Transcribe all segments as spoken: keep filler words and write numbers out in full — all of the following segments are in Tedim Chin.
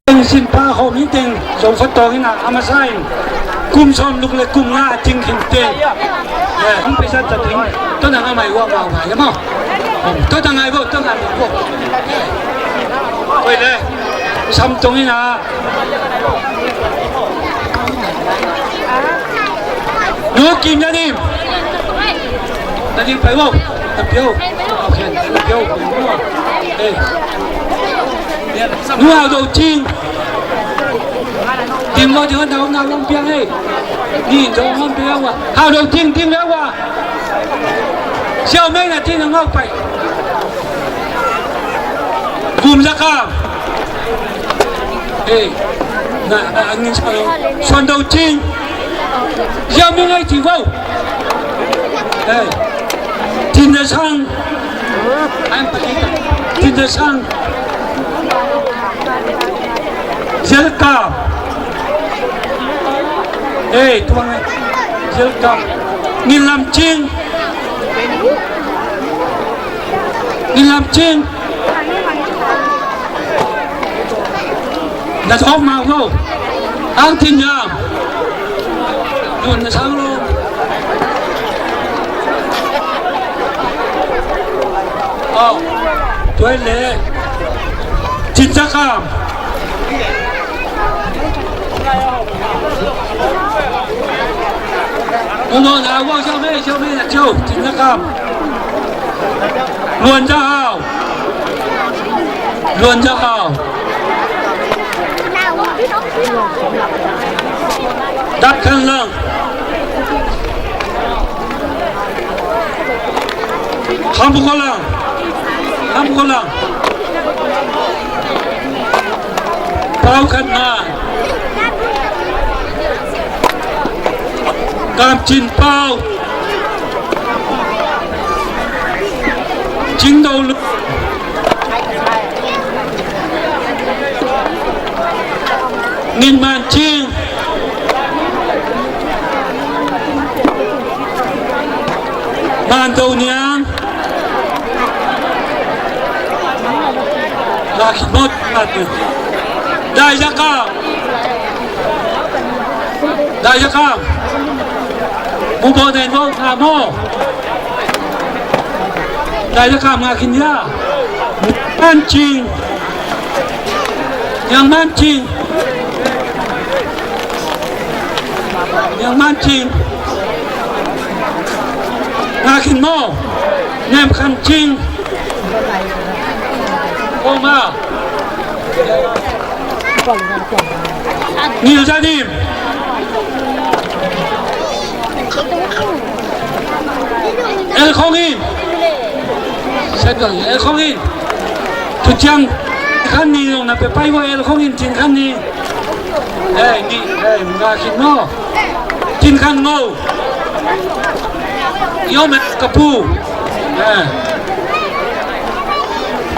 Teng sin pa khawm hi teng zong fa tawng in a, a masa in kum sawm luk le kum nga a ting khin teng. Eh, hong pisa ta ting. Tawh nang a mai uah mau mai a maw. Tawh ta ngai bo, tawh ngai bo. Oi le. Sam tong in a. Nu Kim na dim. Na dim pai bo. Na pio. Okay, na pio. Eh. Nu Hau Do Cing. Ding lo ding lo na long piang eh. Ni dong hon piang wa. Hau Do Cing ding lo wa. Siau Meng na ding lo pai. Gum Za Kam. Eh. Na, na, angin sa lo. Suan Do Cing. Siau Meng ai ti wow. Eh. Tin Za Sang. Tin Za Sang. Zel Kam. Eh, tuang eh. Zel Kam. Ngin Lam Cing. Ngin Lam Cing. Na thawk mau lo. Ang Tin Yam. Nun na sang lo. Aw. Tuai le. Tin Za Kam. Mun lo na wang siau mei, siau mei na ciu. Tin Za Kam. Luan Za Hau. Luan Za Hau. Dat Khan Lang. Kham Kho Lang. Kham Kho Lang. Pau Khat Ngan. Kam Cin Pau. Cing Do Lu. Ngin Man Cing. Man Do Niang. Lak mot matu. Dai Za Kam. Dai Za Kam. Mu bo nen bo nga mo. Dai Za Kam nga khin ya. Man Cing. Niang Man Cing. Niang Man Cing. Nga khin mo. Nem Khan Cing. Ko ma. Ngil Za Dim. El Khong In. Set dong El Khong In. Tu ciang khan ni dong na pe pai bo El Khong In cin khan ni. Eh, ni, eh, nga khin mo. Tin Khan Ngo. Yo me ka pu. Eh.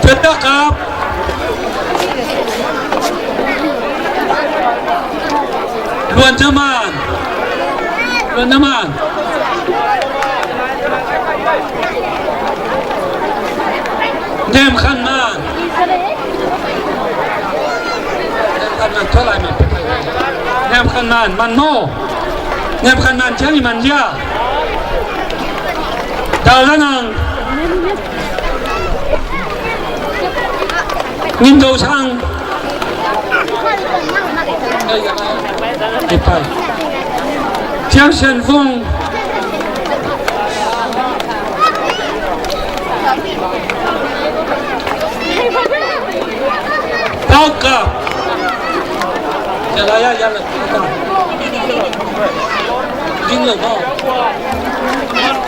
Peta Kap. Luan Za Man. Luan Za Man. Nem Khan Man. Nem Khan Man, tua lai man. Nem Khan Man, man maw. Nem Khan Man ciang i man zia. Dal Za Nang. Ngin Do Sang. Ai pai. Ciang Sian Fung. Pau Kap. Ya la ya ya la. Ding lo mo.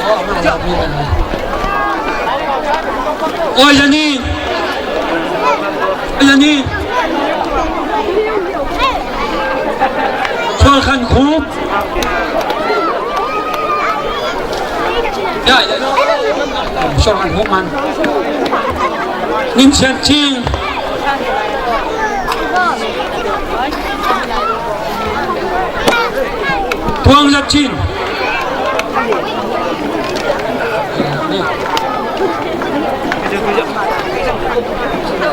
Oh, ma ya mi la. Oi, ya ni. Oi, ya ni. Sual Khan Khup. Ya, ya, ya. Sual Khan Khup man. Ngin Sian Cing. Tuang Za Cin.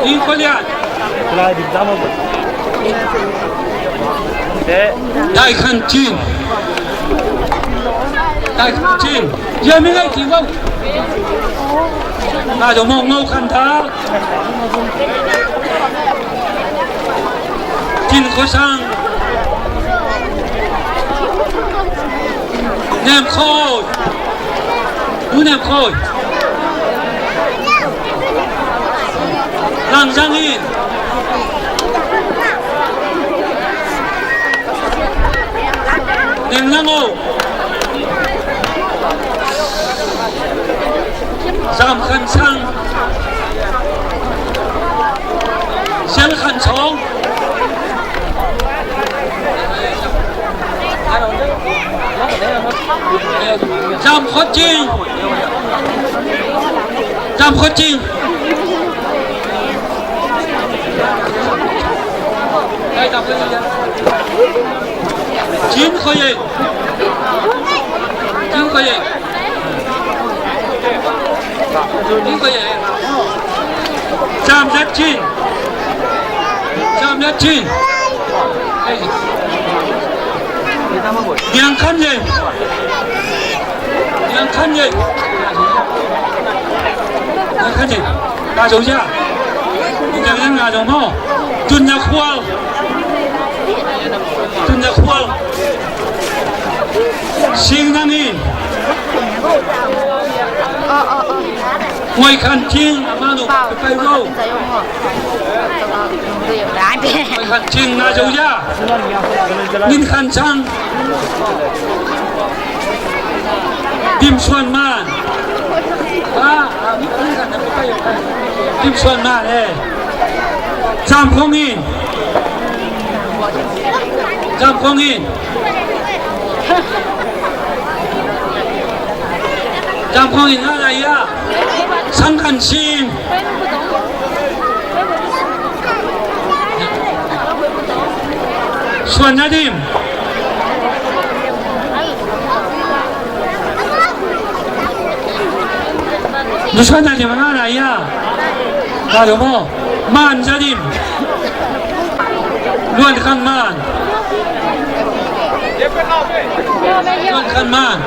Ing Kho Lian. Lai dik dam a. Dai Khan Cin. Dai Khan Cin. Yami ngai ti wau. Nga dong mo Ngau Khan Dal. Tin Khua Sang. Nem Khoi. Nu Nem Khoi. Lang Zang In. Neng Lang O. Zam Khan Sang. Sial Khan Song. Zam Khua Cing. Zam Khua Cing. Cin Khua Yeng. Cin Khua Yeng. Cin Khua Yeng. Zam Zat Cin. Zam Zat Cin. Niang Khan Yeng. Niang Khan Yeng. Niang Khan Yeng. Nga zo sia. Niang Khan Yeng nga zo maw. Tun Nyak Khual. Tun Nyak Khual. Sing Nang In. Ngoi Khan Cing, a manu pai lo. Ngoi Khan Cing, na zo ya. Ngin Khan Sang. Dim Suan Man. Ah, Dim Suan Man, eh. Zam Khong In. Zam Khong In. Zam Khong In nga lai a. Sang Khan Sing. Suan Na Dim. Nu Suan Na Dim nga lai a. Nga lo maw. Man Za Dim. Luan Khan Man. Luan Khan Man.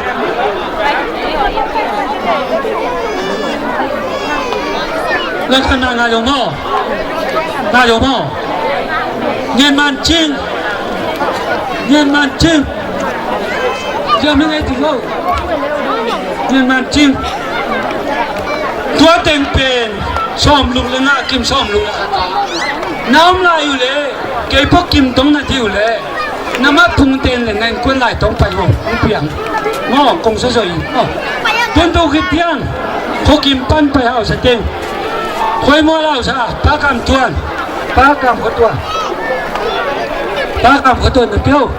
Luan Khan Man nga lo maw. Nga lo maw. Ngen Man Cing. Ngen Man Cing. Ngen Man Cing. Tua teng pen sawm luk le nga kim sawm luk le khat. Na om lai uh le kei pawh kim tong na ti uh le. Na mah phung ten le na innkuan lai tong pai hong piang. Maw kong sawsawh in maw. Tun tu khit tiang khuakim pan pai hausa teng. Khuai maw hausa Pa Kam Tuan. Pa Kam Khua Tuan. Pa Kam Khua Tuan na piau.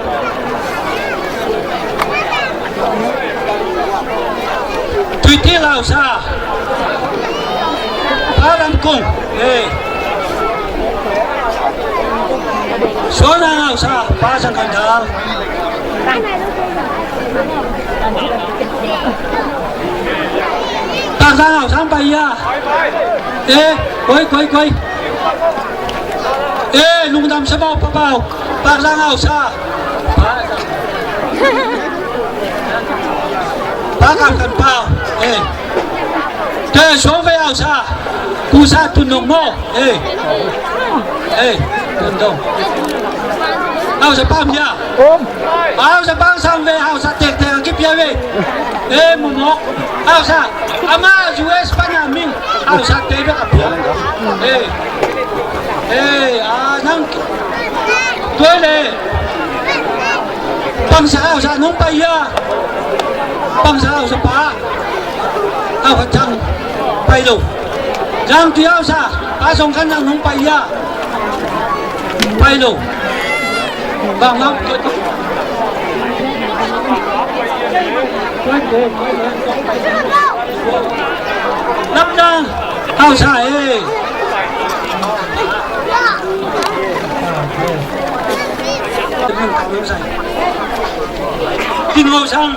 Tuiti lausa. Pa Lam Kung. Eh. Sona lausa. Pa Sang Khan Dal. Paksa lausa pai ya. Eh, koi, koi, koi. Eh, lungdam sa bau, pa bau. Paksa lausa. Pa Kam Khan Pau. Eh. Te suang ve au sa. Ku sa tun nong mo. Eh. Eh. Tun dong. Au sa pam ya. Om. Au sa pam sang ve, au sa tek tek kip ya ve. Eh, mu mok. Au sa. Ama U S pa na ming. Au sa te ve kap ya. Eh. Eh, a nang. Tuai le. Pangsa hausa nong pai ya. Pangsa hausa pa. Hausa chang pai lo. Jang ti hausa. Pa Song Khan Sang nong pai ya. Pai lo. Bang lam. Lapdang hausa eh. Tin Ngau Sang.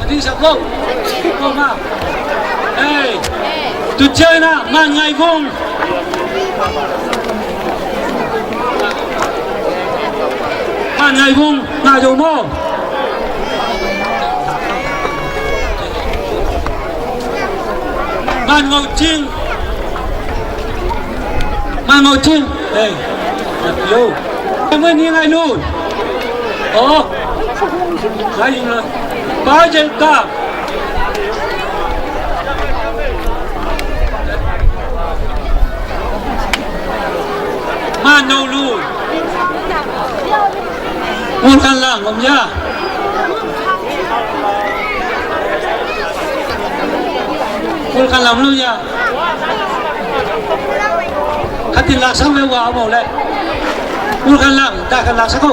Tin Sak Lo. Ko ma. Hey. Tu China Man Ngai Vung. Ngai Vung, Ngai Vung maw? Man Ngo Cing. Man Ngo Cing. Hey. Yo. Ngai Vung ni ngai nun. Oh. Ngai Vung la. Ba jel ka. Man No Lu. Kul Khan Lang om ya. Kul Khan Lang om ya. Khatin laksak ve ua om le. Kul Khan Lang, dai khan laksak o.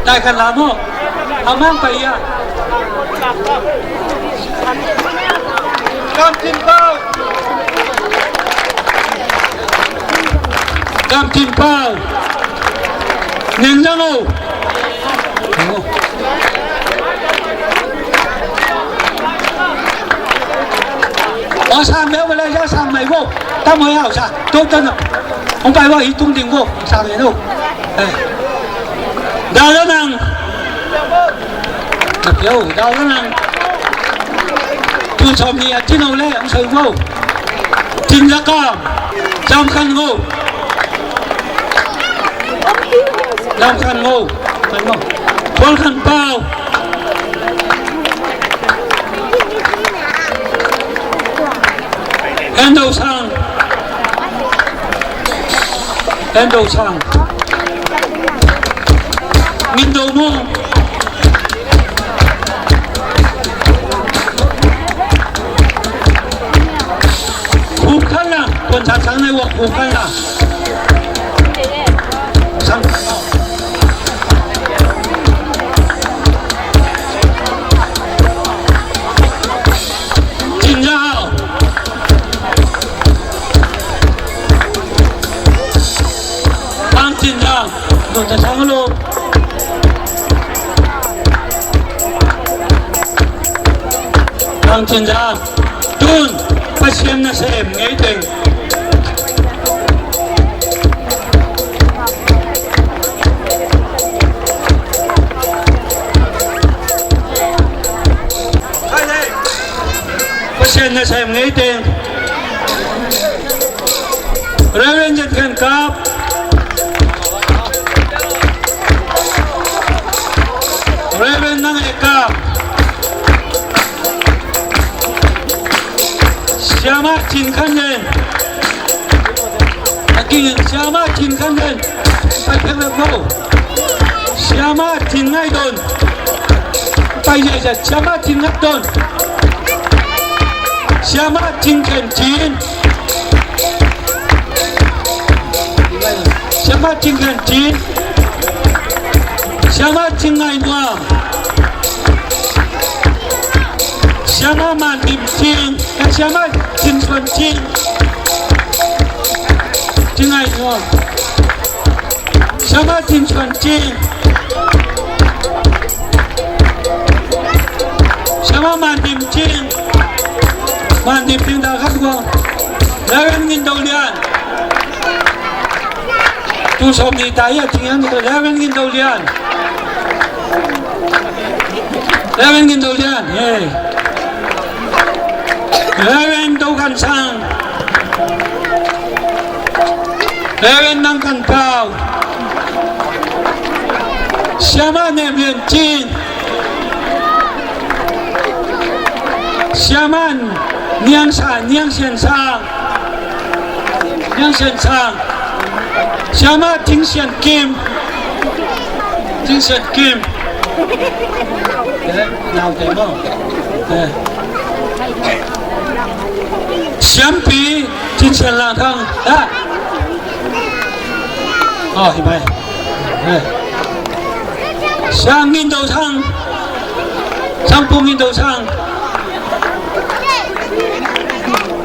Dai khan la maw. A mang pai ya. Kam Cin Pau. Kam Cin Pau. Neng zang o. Aw sang mel ua le, sang mai vo. Tam hoi hau sa. To to na. Hong pai vo, hi tung ding vo. Sang mel no. Eh. Dau Za Nang. Yo, Dau Za Nang. Tu som ni a Cin Ho le, hong soi vo. Cin Za Kam. Zam Khan Ngo. Zam Khan Ngo. Khan Ngo. Kol Khan Pau. Hendo Sang. Hendo Sang. Ngindo Mung. Khup Khan Lang. Kuan Cin Sang nei ua Khup Khan Lang. Sang. Cin Za Hau. Pang Cin Za. Nun ta sang lo. Pang Cin Za. Tun Pasian nasem ngei teng. Pasian nasem ngei teng. Reverend Jet Khen Kap. Reverend Nang Ek Kap. Siamah Cin Khan Len. A king in Siamah Cin Khan Len. Pai khek lek lo. Siamah Cin Ngai Don. Pai zia zia Siamah Cin Ngai Don. Siamah Cin Khen Cin. Siamah Cin Khen Cin. Siamah Cin Ngai Nuam. Siamah Man Dim Cin. Eh, Siamah Cin Suan Cin. Cin Ngai Nuam. Siamah Cin Suan Cin. Siamah Man Dim Cin. Man Dim Cin da khat guang. Reverend Ngin Do Lian. Tu som ni ta ia ting yang ni ko Reverend Ngin Do Lian. Reverend Ngin Do Lian. Hey. Reverend Do Khan Sang. Reverend Nang Khan Pau. Siamah Nem Lian Cin. Siamah Niang Sa, Niang Sian Sang. Niang Sian Sang. Siamah Ting Sian Kim. Ting Sian Kim. Eh, nau te mo. Eh. Siampi Cin Sian Lang Thang. Ah. Oh, hi mai. Eh. Siang Ngin Do Sang. Sang Pu Ngin Do Sang.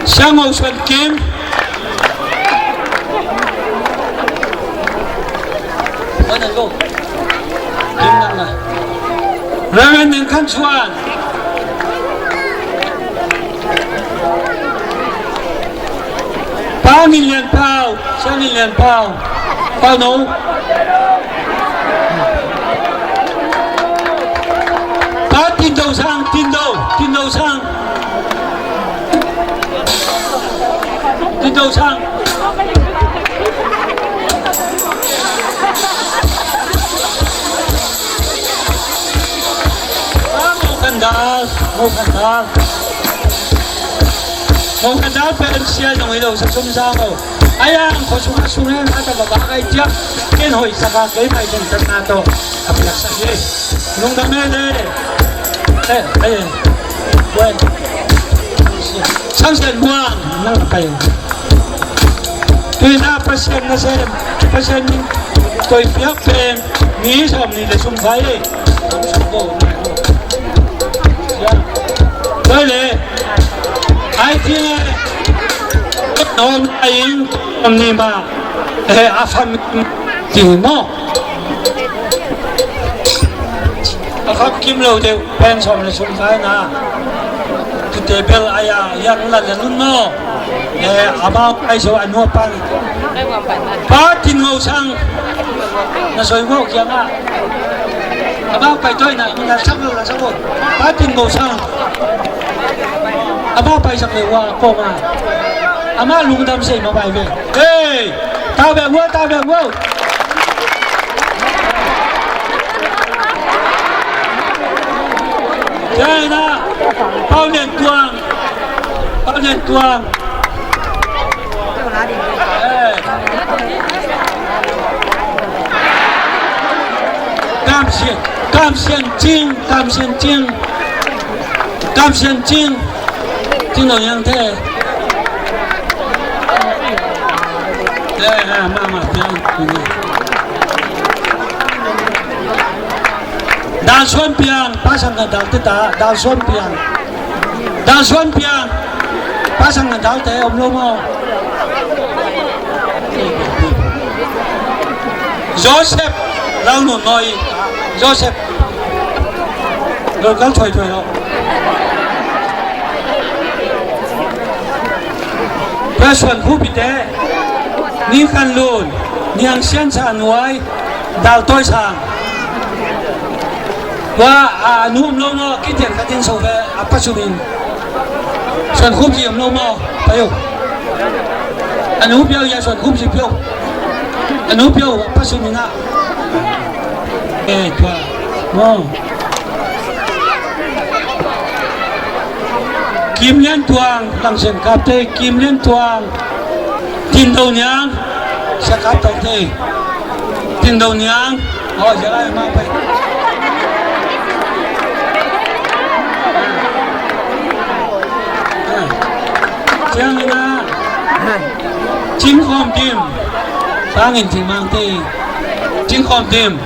Siang Ngo Suan Kim. One and go. Kim Nang Na. Reverend Neng Khan Suan. Pa Ngin Lian Pau, Siang Ngin Lian Pau. Pau no. Pa Tin Do Sang, Tin Do, Tin Do Sang. Tin Do Sang. Pa Mo Khan Dal, Mo Khan Dal. Mo Khan Dal pen sia zong hi lo, sa sum sa mo. Ai ang khua sung a sung hen a, ta baba kai tiak. Ken hoih saka kei mai den tatna tawh a piaksak hi. Lungdam e le. Eh, eh. Wen. Sang Sian Buang, nang kai. Tuina Pasian nasem, Pasian min koi piak pen mi sawm ni le sum kai. Koi le. Ai ti le. Nom ai. Om ni ma, eh, a famkim ti maw? A famkim lo deuh pen sawm le sum kai na. Tute bel a ya, yak la le nun maw? Eh, a mau kai so a nua pan. Pa Tin Ngo Sang. Na soi maw kiang a. A mau kai toi na, na sak lo la sak lo. Pa Tin Ngo Sang. A mau pai sak le wa ko ma. Amah lungdam sei mah pai ve. Hei! Tau bek ua, tau bek ua. China, Pau Lian Tuang. Pau Lian Tuang. Hei. Kam Sian, Kam Sian Cing, Kam Sian Cing. Kam Sian Cing. Cing lo yang te. Eh, eh, ma, ma, piang. Dal Suan Piang, pasang ka dal te ta, Dal Suan Piang. Dal Suan Piang, pasang ka dal te, om lo maw. Joseph, lau nun noi, Joseph. Lo kal choi choi lo. President Khupite, Ning Khan Lun, Niang Sian Sa Nuai, Dal Toi Sang. Wa, a, nu om lo maw, kitian ka tin so ve, a pa su min. Suan Khup Zi om lo maw, pa yo. A nu piau ya Suan Khup Zi piau. A nu piau, a pa su min a. Eh, tua. Maw. Kim Lian Tuang, Langsen Kapte, Kim Lian Tuang, Tin Do Niang, Sia Kap Tangte, Tin Do Niang, oh, Sia Lai Ma Pai. Siang ina, Cing Khawm Tim, Sangin Cing Mang Te, Cing Khawm Tim.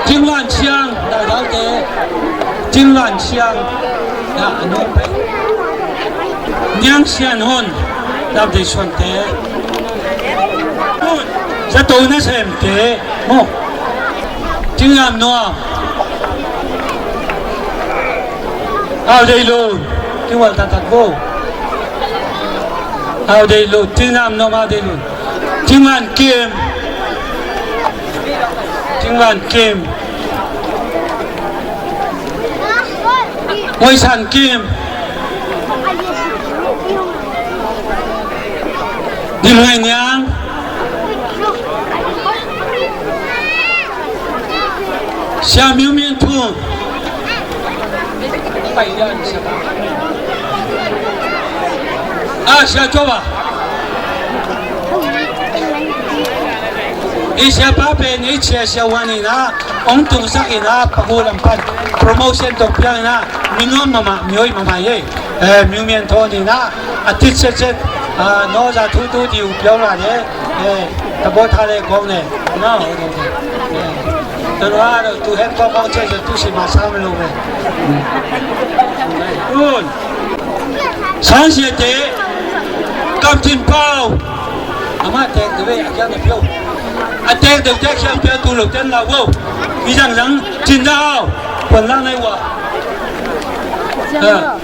Cing Van Siang, Dal Dalte. Cing Van Siang, Dal Dalte. Niang Sian Hon, Dal Dalte Suante. Zato Nasem Te, mo. Cing Lam Nuam. Au dei lun, Cing Val taktak vo. Au dei lun, Cing Lam Nuam au dei lun. Cing Van Kim. Cing Van Kim. Ngoi San Kim. Dim Ngai Niang. Sia Miu Min Thung. Ah, Sia Job ah. I siapa pen i sia sia wan ina, ong tungsak ina, paku lam pan promotion tawh piang ina, mi nuam mahmah, mi hoih mahmah hi. Eh, Miu Min Thung ina, a tit set set, ah, no za thu tu diu piau la ne. Eh, ta bo tha le kong ne. No, no, no. Eh, ta no a lo tu het kong kong che che tu si ma sa me lo me. Un. Sang Sia Te, Kam Tin Pau. Ama tek de ve, a kiang de piau. A tek de tek siang piau tu lo ten la wo. Mi zang zang, cin da au. Kuan la nai wa. Ah.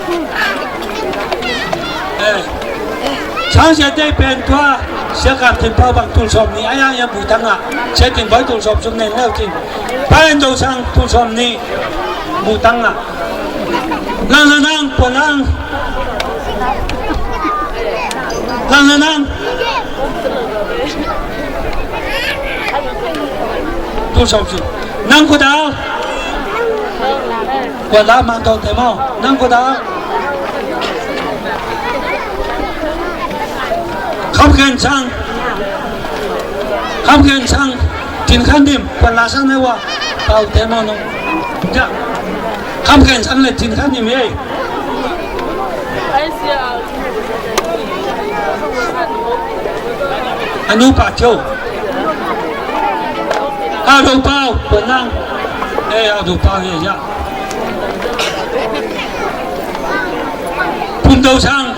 Sang Sia Tei pen tua, Sia Kam Tin Pau bang tul sawm nih a, yang yang butang ah, Sia Tin Pau tul sawm sum nen leu cin. Pa En Do Sang tul sawm nih butang ah. Lang na nang, pua lang. Lang na nang. Tul sawm sum. Nang kua dau. Kua la mang tau te mau. Nang kua dau. Kham Khen Sang. Kham Khen Sang. Tin Khan Dim. Kua la sang ne wa. Tau te mau nong. Ja. Kham Khen Sang le Tin Khan Dim ei. A nu pa Cio. A do pau, pun lang. Eh, a do pau ye ya. Pum do sang.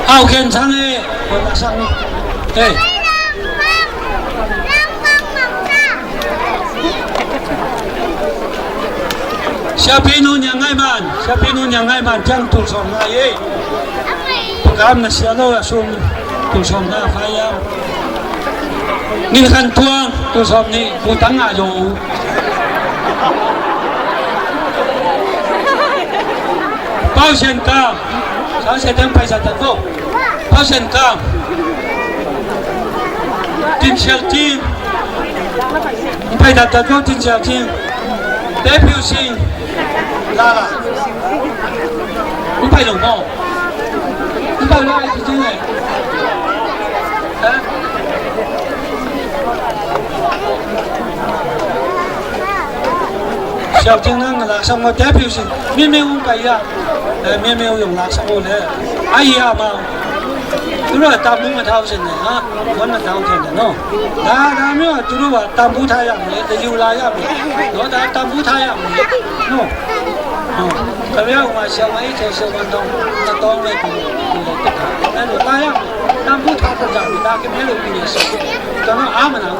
Au Khen Sang eh, pun lang sang. Eh. Siapi Nu Niang Ngai Man, Siapi Nu Niang Ngai Man ciang tul sawm ngai ei. Pakam na sia lo a sung tul sawm na fa yam. Min Khan Tuang tul sawm nih butang a yo. Pau Sian Kam, Sang Sia Teng pai sa tat vo. Pau Sian Kam. Tin Sial Cing. Pai tat tat vo Tin Sial Cing. Te Piu Sing. La la. Pai lo mo. Pai lo ai Piu Sing eh. Ha? Sial Cing nang la sang mo Te Piu Sing. Mi mi ung pai ya. Eh, mi mi ung la sang mo le. Ai ya ma. Tu la ta mu ma thau sen ne ha. Wan na tau thian no. Da da mi wa tu lu wa tam bu tha yam le, da yu la yam le. No da tam bu tha yam le. No. No. Ka ya wa sia wa i te sia wa tong. Ta tong le tu. Tu le ta. Na lu la yam. Tam bu tha ta ja mi da ke me lu mi le so. Ta no a ma na.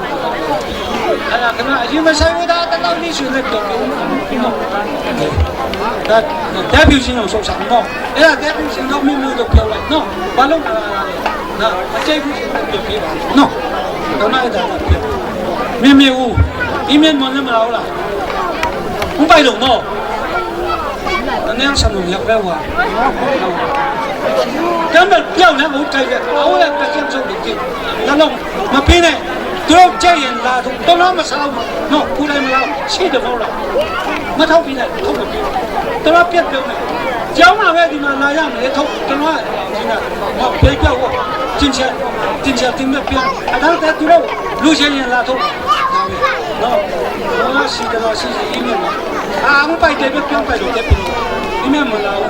Ala ka na yu ma sai wa da ta tau ni su le to. No. Da da bi si no so sa no. Ela te pi sing no mi mu do pia wa no. Ba lo na na na. A che pi sing no pia pi ba no. Do na da na pia. Mi mi u. I mian mo na ma la u la. Ung pai lo mo. Na neng sa no yak ve wa. Kan ba pia na u kai ve. Au la ka kiam so bi ki. Na long. Ma pi ne, tu lo che yen la tu, to lo ma sa u, no, pu lai ma la u, si de mo la. Ma thau pi ne, thau ma pi. To lo piat piau ne. Jiau ma we di ma la yang ne, thau, to lo di na, ma pe piau wa. Tin sia, tin sia, tin piau piau. A dang te tu lo, lu sia yen la tu. No, no, si de lo, si, si, i me ma. A, ang pai de piau piau pai lo de pi. I me ma la u.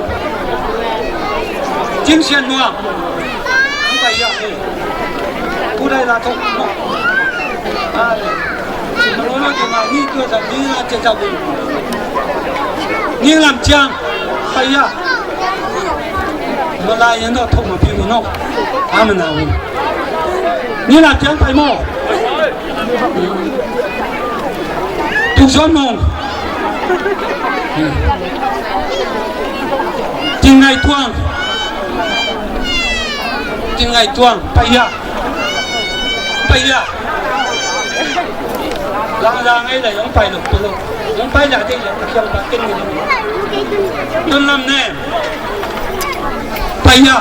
Tin sia nuam. Ang pai ya, eh. Pu dai la thok. Ah, eh. Malolo ke ma ni tua sa ni la che sa bu. Ni lam chiang. Pai ya. Malai yan do thok ma pi bu no. Amen amen. Ni lam chiang pai mo. Tuk son mong. Tin Ngai Tuang. Tin Ngai Tuang. Pai ya. Pai ya. Lang lang ai la yong pai lo lo. Yong pai la ding yong kiang ba kin ni. Tun Lam Nem. Pai ya.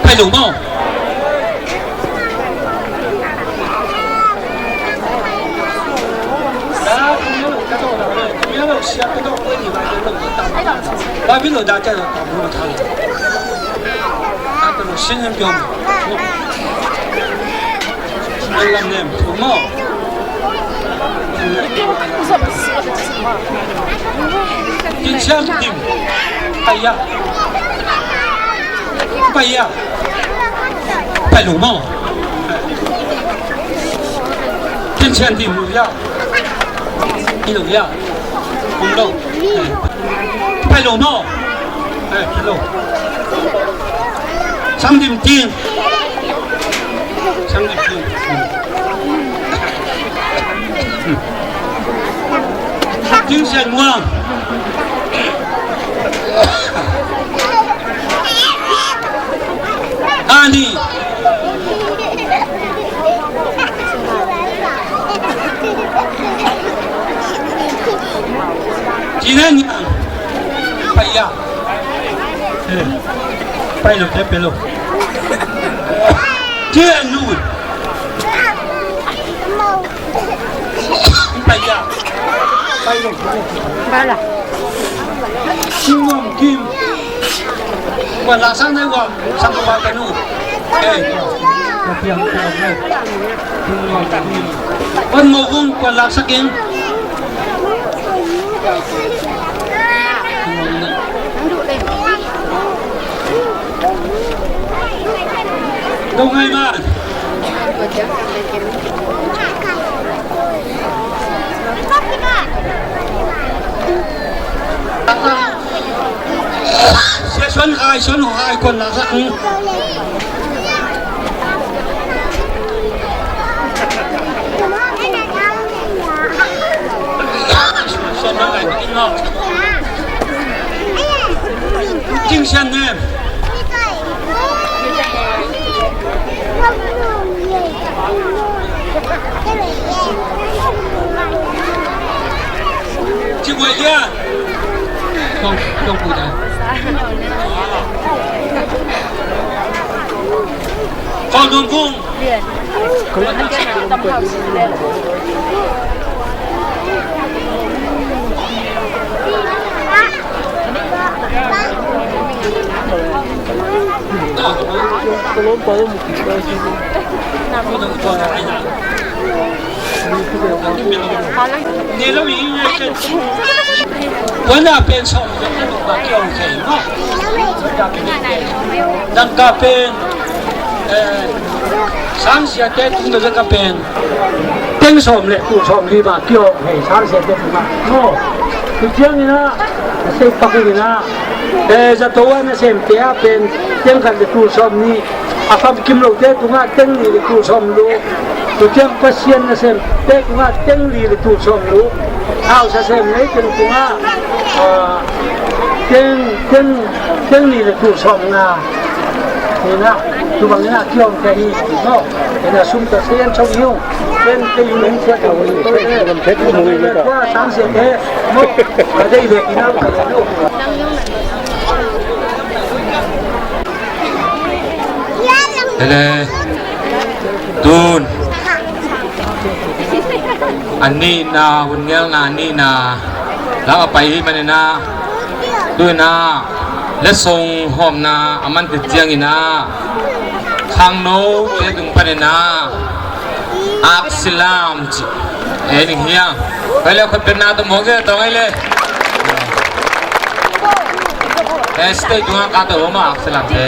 Pai lo mo. Baibal lo da cia lo tam lo ta lo. Baibal lo sin yam piom. Lam nem tu mo. Tin siam tim. Pai ya. Pai ya. Pai lo maw? Tin sian ding lo ya. Ding lo ya. Om lo. Pai lo maw? Pai lo. Sam dim ding. Sam dim ding. Sian Muang. Ani. Jinan Niang. Paya. Eh, pai lo, te pe lo. Jian Nu. Pai ya. Pai lo. Bala. Kim Mom Kim. Wan laksak nai ua. Sang ko ba ka nu. Eh. Ka piang piang nai. Kim Mom Kim. Wan Mo Vung wan laksak in. Dong Hai Man. Sia Suan Khai, Suan Ho Khai, kuan laksak. Suan Ho Khai, Suan Ho Khai. Jing Sian Nem. Ci Guai Lian. Kong, kong Pui Dai. Kong Dun Kung. Wana pen sawm, dangka pen, eh, sangsiate tung dangka pen teng sawm le tul sawm li bang kiawk hei, sangsiate tungah maw. Tua ciangin ah, a sei pakin ah, eh, zato a nasemte ah pen teng khat le tul sawm nih, a famkim lote tungah teng nih le tul sawm luk. Tua ciang Pasian nasemte tungah teng li le tul sawm luk. Hausa sem neite tungah, ah, teng, teng, teng nih le tul sawm nga. Ina, tu bang ina kiawm te hi, no. Ina sum ta se an chong yung. Ken te yung yung sia ta wei. Tua sang se te, no. Ka dei le ina ka dei lo. Hele. Tun. A nihna, hun ngelna a nihna lam a pai hi manin ah, tu-in ah letsong hawmna a man khit ciangin ah khangnote tung panin ah aksilam ci ei ning hiang. Pai le, khut beng na tawh mawk zia tawh ei le. Eh, stage tungah ka tawh mawk aksilamte.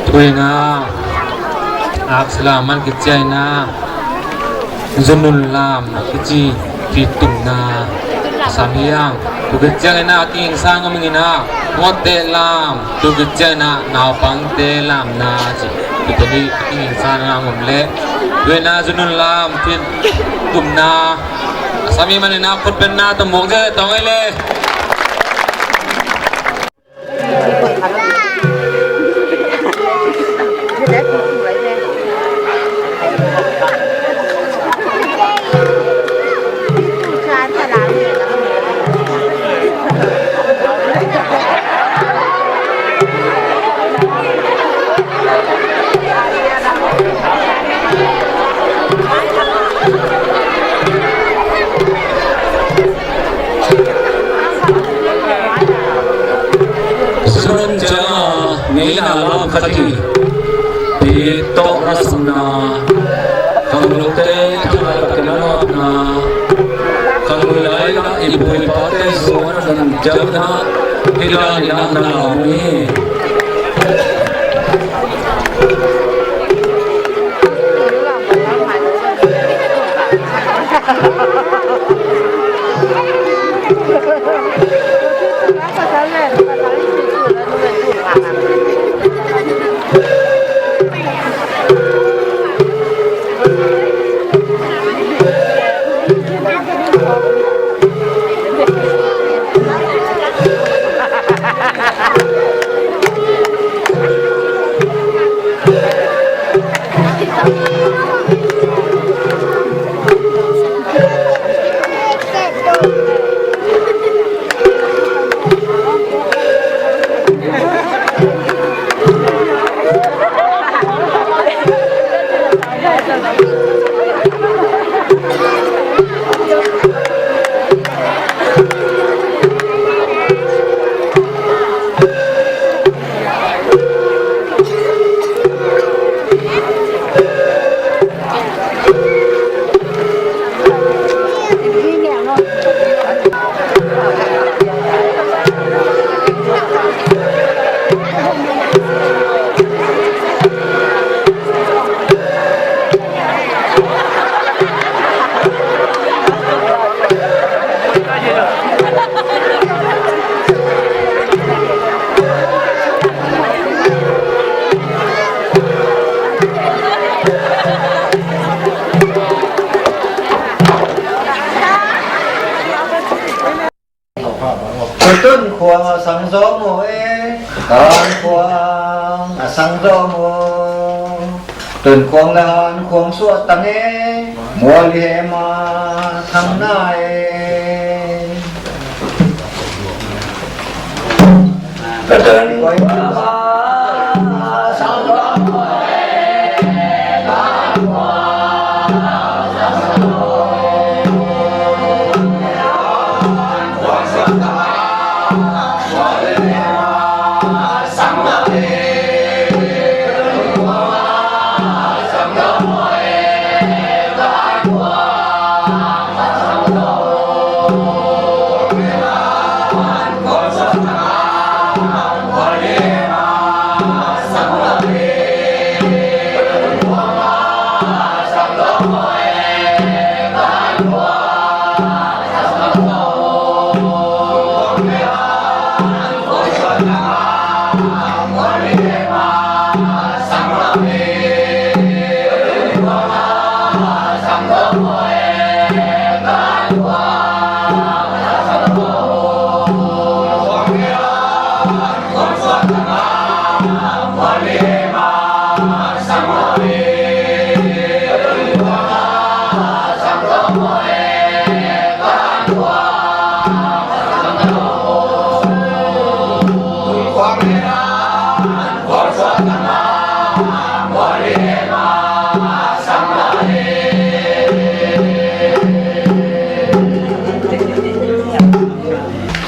Tuina, aksi lam man kiciaina, zunun lam kici, ci tumna, sam hiang. Tukiciangina kingsan ngam ingina, ngotte lam, tukiciangina naupangte lamna ci. Tuteni kingsan ngam le. Tuina zunun lam ci tumna. Sami manina kutbenna tumuk je tong ele. Zunun cianga ngeina lam khat hi. Pi tawh rasakna, khanglukte thapai pakin a lawpna, khanglui lai i pu i pate zuan a nan ciangna, hih dan i na na lau hi. Ka Tunkhuang a sang zaw maw e, ka Tunkhuang a sang zaw maw. Tunkhuang le Hankhuang suah tang e, mual i hem a thang na e. Ka Tunkhuang a sang zaw maw e.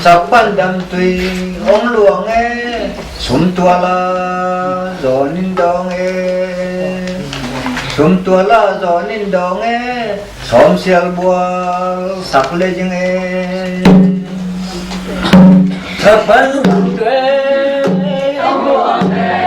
Sakpal dam tui ong luang e, sumtuala zawn in dawng e. Sumtuala zawn in dawng e, sawmsial bual sak le zing e. Sakpal dam tui ong luang e.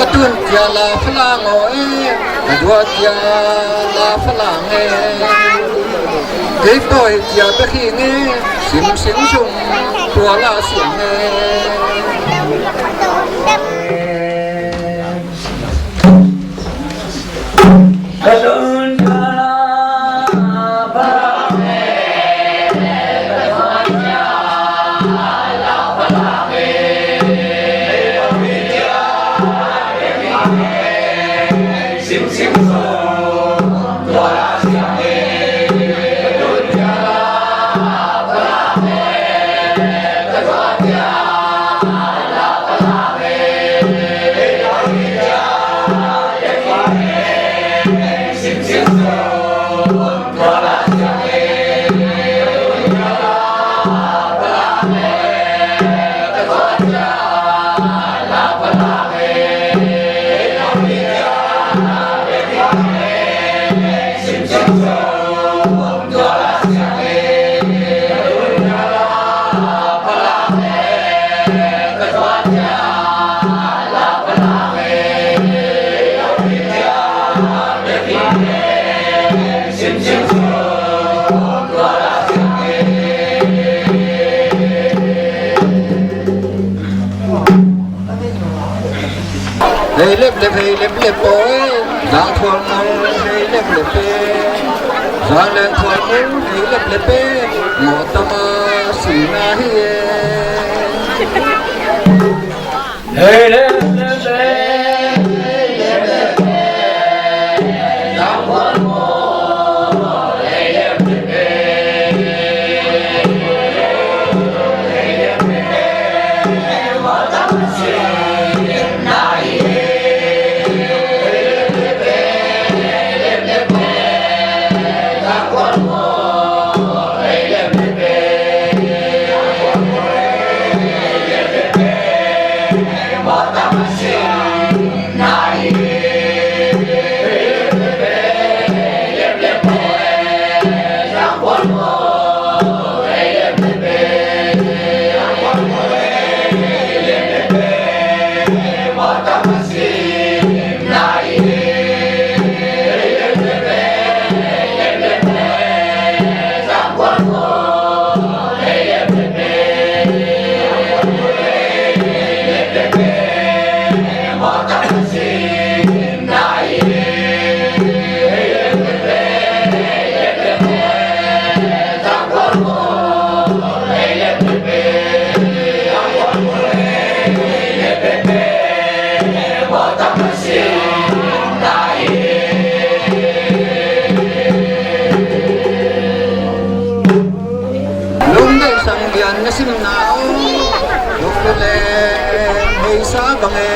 A tun cia la Falang aw e, a dua cia la Falang e. Kei pawi cia bek hi nge, sim sim sum tua la siang e. Hei lep lep, hei lep lep aw e, za thual ngol hei lep lep e, za leng thual ngol hei lep lep e, ngawh tama sina hi e. Hei lep lep e, hei lep lep e, za thual ngol hei lep lep e. Lungdei sang lian na simna aw, lungdei leng hei sa bang e.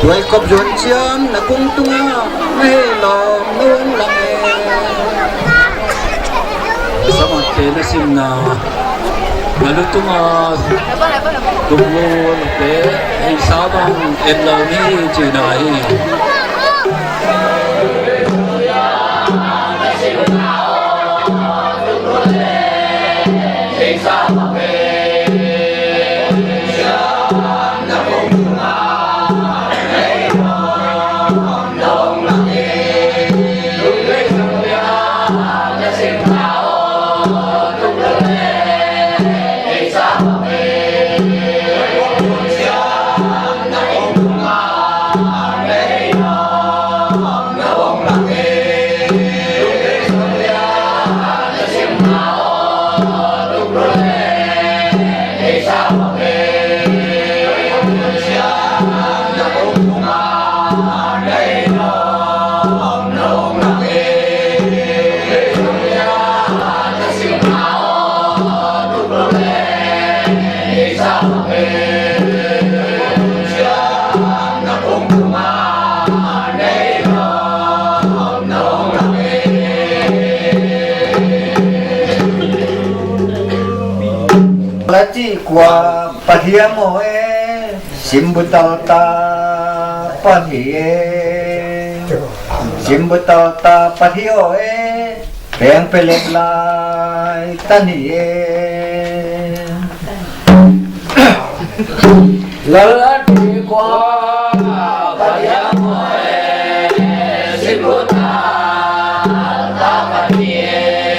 Tuai kop zuan ciang na kung tungah na hei lawm nung lang e. Samat te na simna na lu tungah tung nung te hei sa bang en lo ni cina hi. Lacih kua Pathian maw e, simbutalta Pathian e. Simbutalta Pathian aw e, pengpelep lai tan hi e. Lal a ti kua Pathian maw e, simbutalta Pathian e.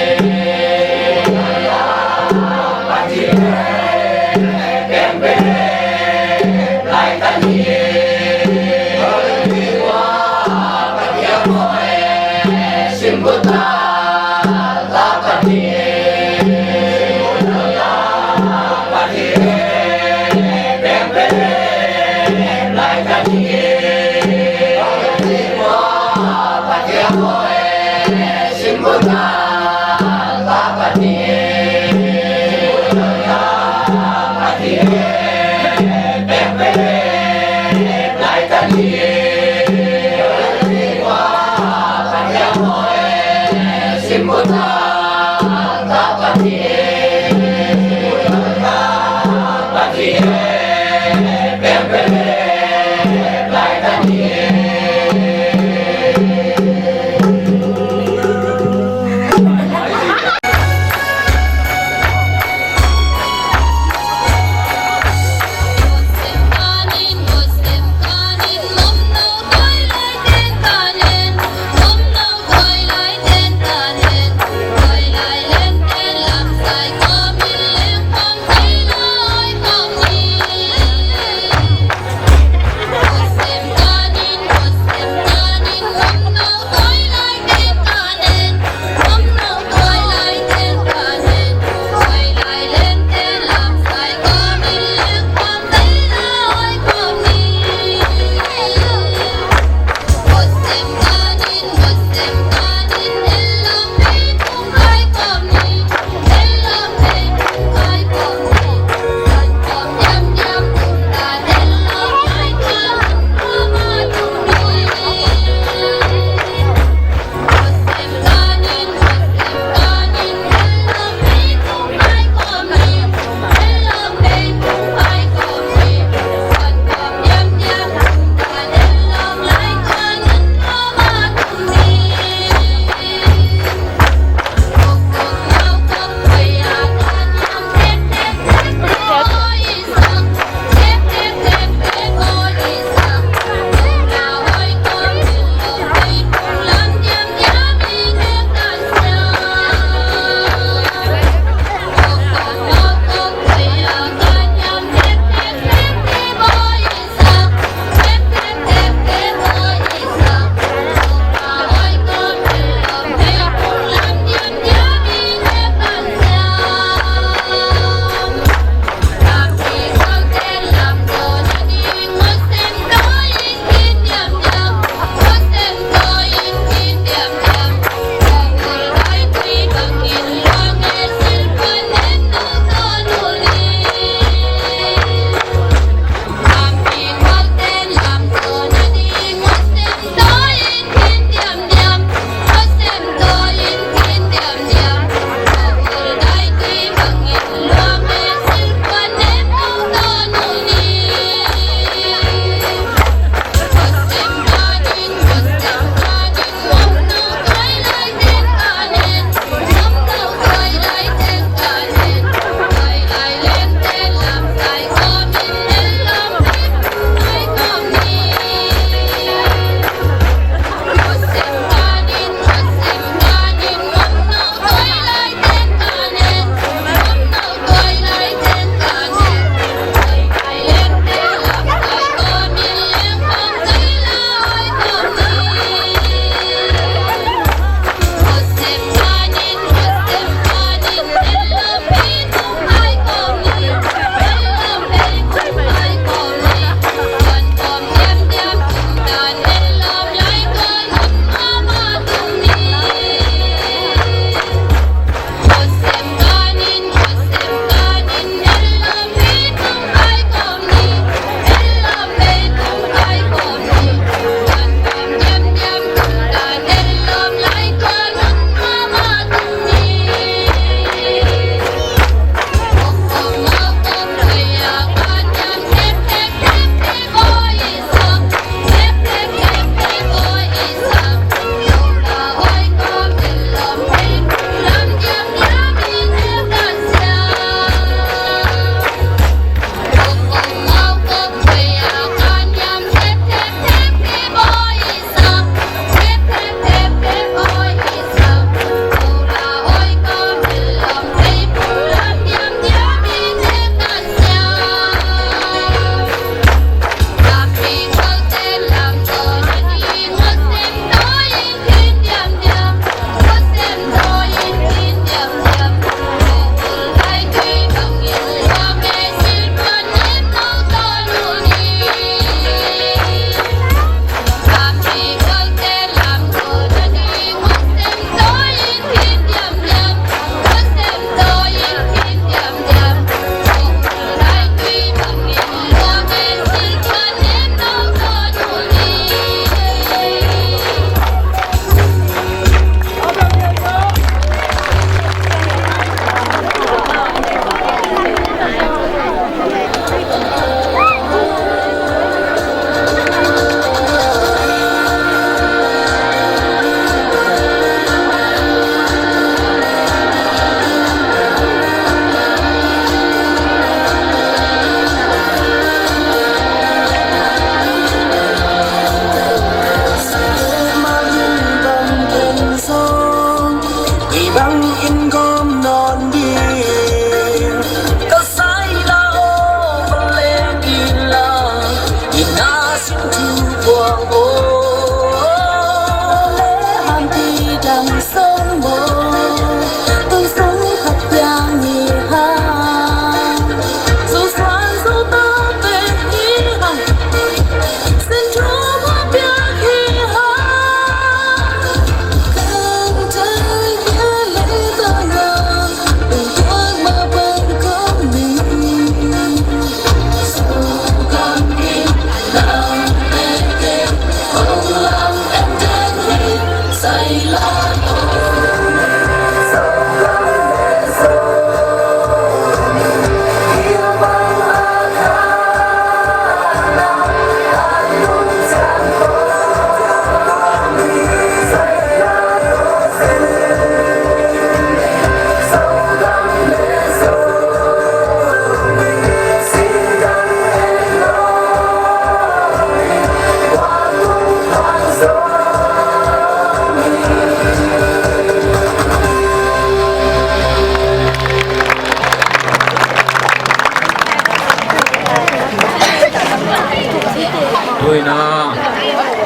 Tuina,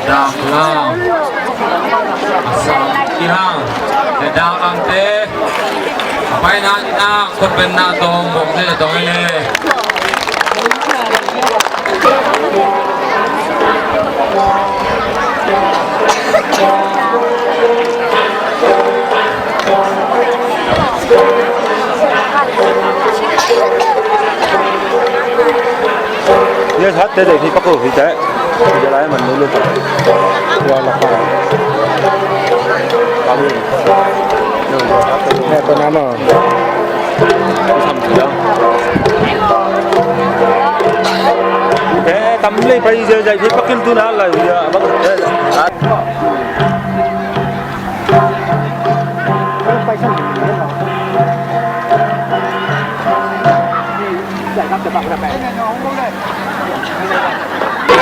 Daklang, Assam, Kihang, le Daklangte, a paina na khutbenna tawng bawk ding a tawng e. Yes, hat te de hi paku hi te. Hi lai man lu lu pa. Wa la pa. Kami. He ko na mo. Sam si lo. Eh, tam le pa hi je je hi pakil tu na la ya. Bang. Eh, hat.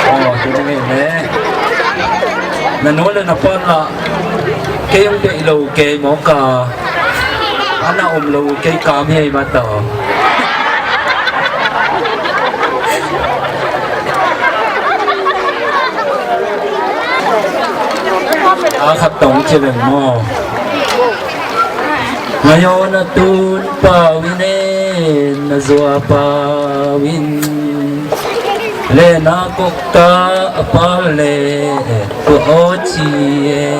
Aw, tuni ngei me. Na nu le na pa la kei hong deih lo kei mawk a, a na om lo kei kam hi ei mah tawh. A khat tawng ci leng maw? Ngayaw na tun pau in e, na zua pau in le na kok ta a pal le tua aw ci e.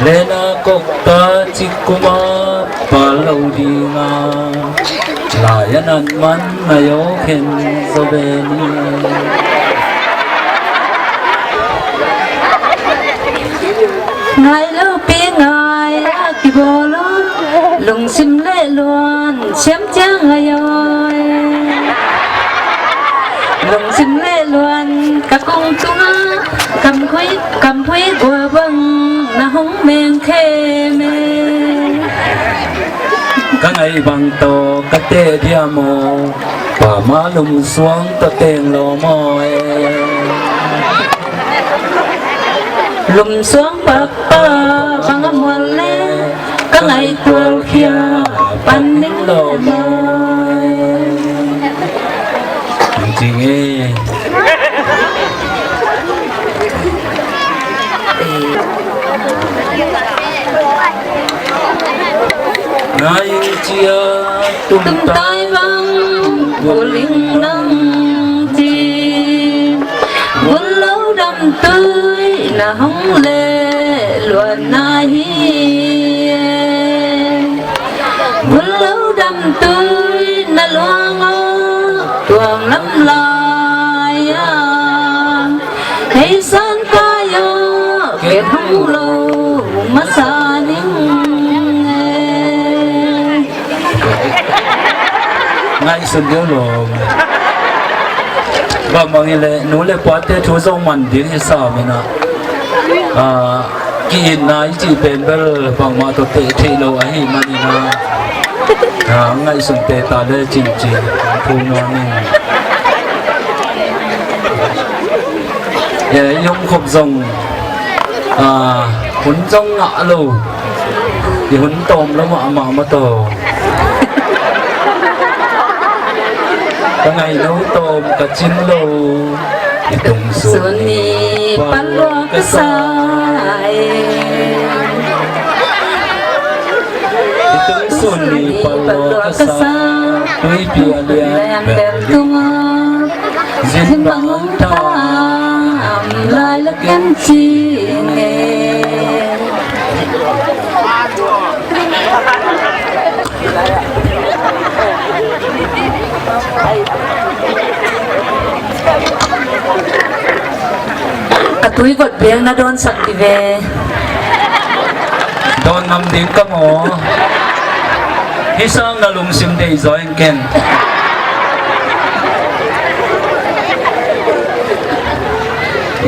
Le na kok ta cik kuma pal lo ding a. Lai a nat man ngayaw khen zaw ve ni. Ngai lo pi ngai a kibawl lo, lungsim le luan siam ciang ngayaw e. Lungsim le luan ka kong tungah kampui, kampui gua bang na hong meng khem e. Ka ngaih bang tawh ka teh diam aw, pa ma lum suang tawh teng lawm aw e. Lum suang pakpa bang a mual le ka ngaih tualkhia pan ning lawm aw e. Cing e. Ngai cia tumtai bang buling nang ci. Bul lo dam tui na hong le luan na hi. Bul lo dam tui na luang aw tuang lam lai a. Hei san kai aw ket hong lo masa ning e. Ngaihsun deuh lo. Bang bang hi leh nu le pate thu zong man ding hi sam in ah. Ah, ki-itna i cih pen bel bangmah tawh teh theih lo ahih manin ah, ah, ngaihsun teh ta le cin ci thu nuam in. Eh, i om khop zong, ah, hun zong ngah lo. I hun tawm lo mahmah mah tawh. Ka ngaih lo tawm ka cin lo. Tungsun ni palua ka sa e. Tungsun ni palua ka sa. Tuipi a lian bel tunga. Zin bang tam lai la ken ci ne. A tui got beng na dawnsak dih ve. Dawn ngam ding ka maw? Hi sang na lungsim deih zaw ing ken.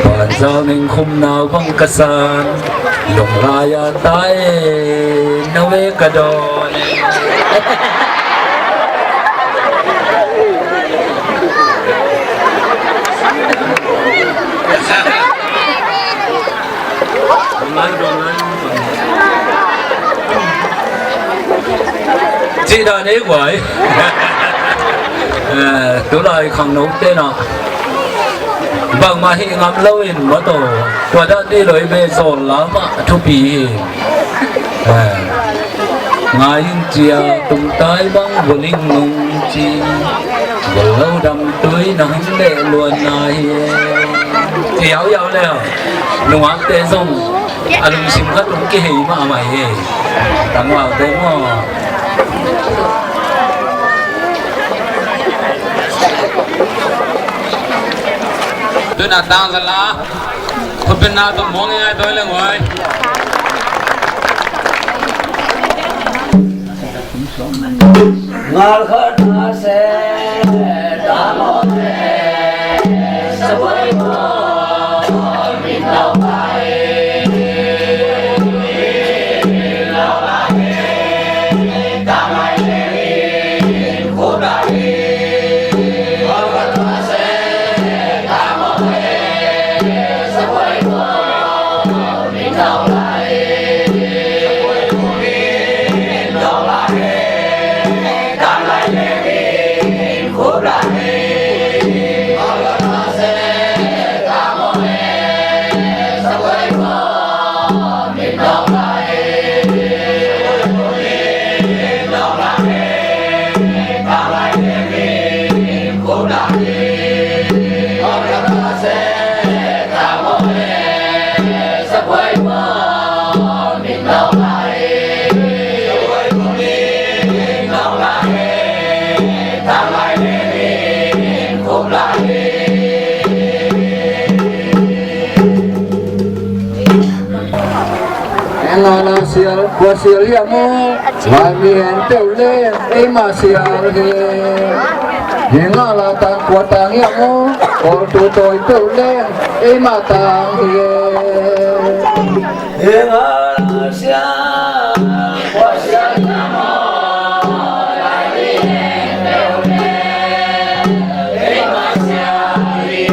Banzau ning khum nau bang ka san. Lunglai a tai na ve ka dawn. Cih dan ei guai. Eh, tulai khangnote na bangmah hih ngam loin mataw, tua dan dih lo i ve, zawl lamah thupi hi. Eh, ngai in cia tungtai bang buling nung ci, bul lo dam tui na hang leh luan na hi. Ci yau yau le nungakte zong a lungsim khat tung kihei mahmah hi. Tangvalte maw? Tuna tangzala khutbetna tawh muang i ngai tawi leng huai. Ngal khat na se ta maw te sa buai maw. Engala sial, kua sial hiam maw? Laimi en peuh leng eima sial hi. Engala tang, kua tang hiam maw? Kawltu tawi peuh leng eima tang hi. Engala sial, kua sial hiam maw? Laimi en peuh leng eima sial hi.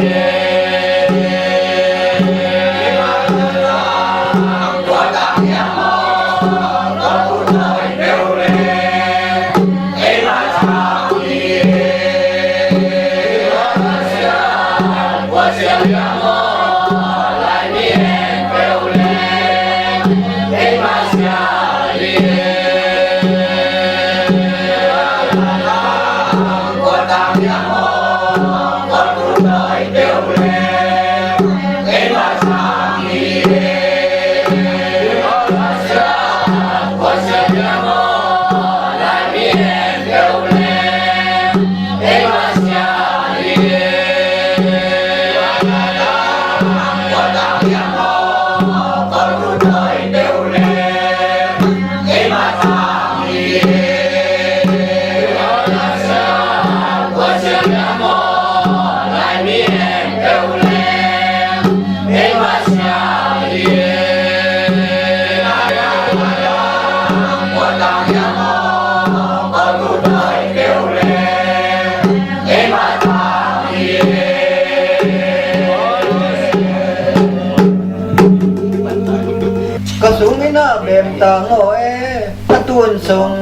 Ka sung in a bem tang aw e, a tun sung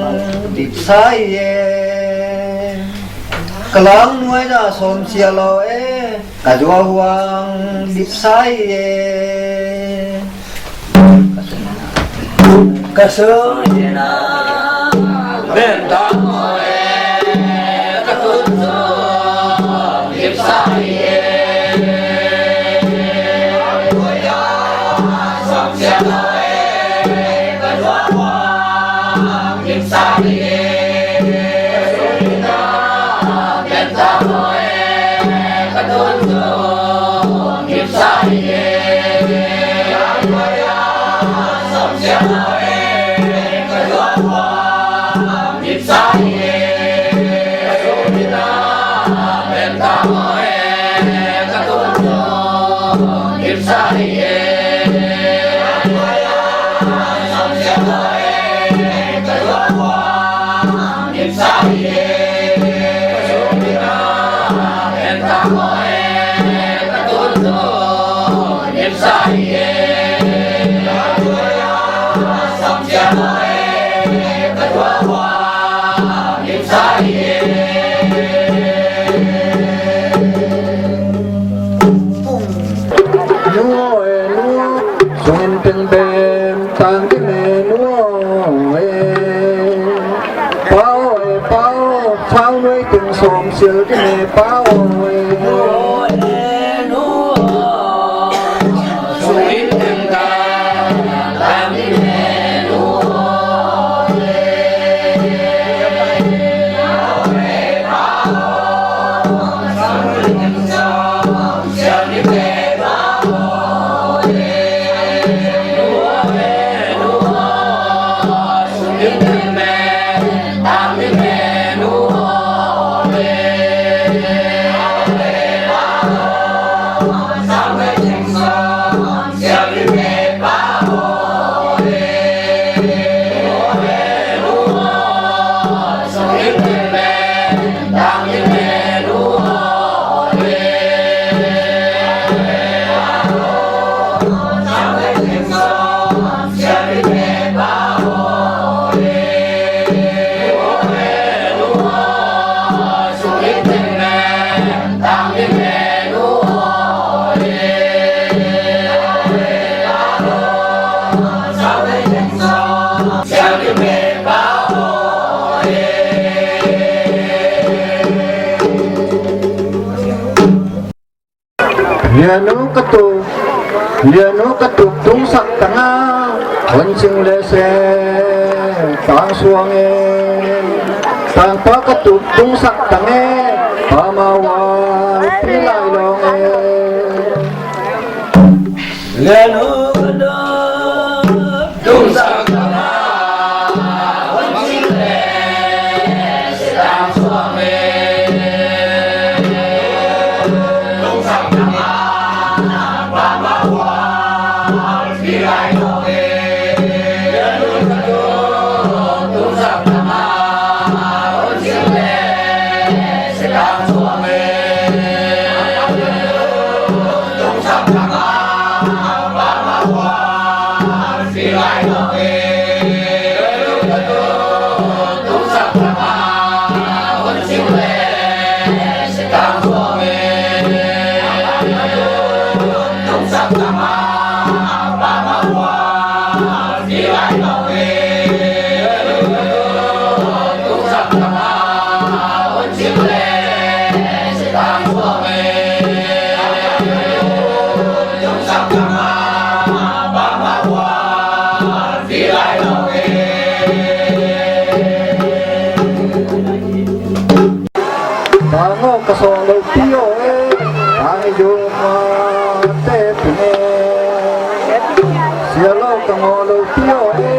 dipsa hi e. Ka lang nuai na sawm sia law e. Ka zuau huang dipsai e. Ka sung ina benta mo e. Ka tun zong dipsai e. Ka zuau huang dipsai e. Nu aw e, nu aw, sungin teng bem tang ding e, nu aw e. Pa aw e, pa aw, khau nuai teng sawm sial ding e, pa aw e. Lianu ka tuk, lianu ka tuk tungsak tanga, hon sing le se tang suang e. Tangpa ka tuk tungsak tang e, pa mau a pi lai long e. Lianu ka tuk tungsak tanga, hon sing le se tang suang e. Tungsak tanga, pa mau a Tang aw ka sawng lo pi aw e, tang i dum a te pi ne. Sia lo ka ngaw lo pi aw e,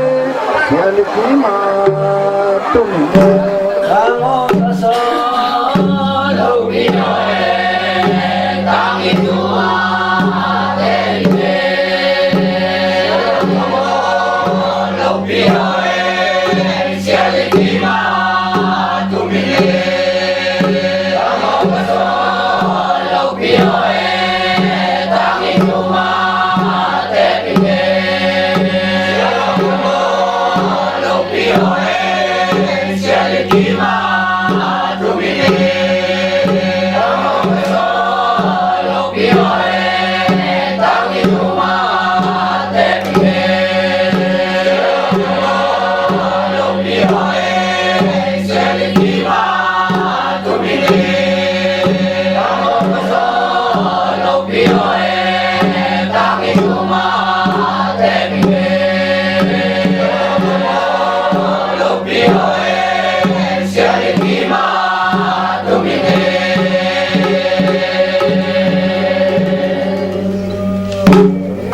sia li ki ma tum ne. Tang aw ka sawng lo pi aw e, tang i dum a te pi ne. Sia lo ka ngaw lo pi aw e, sia li ki ma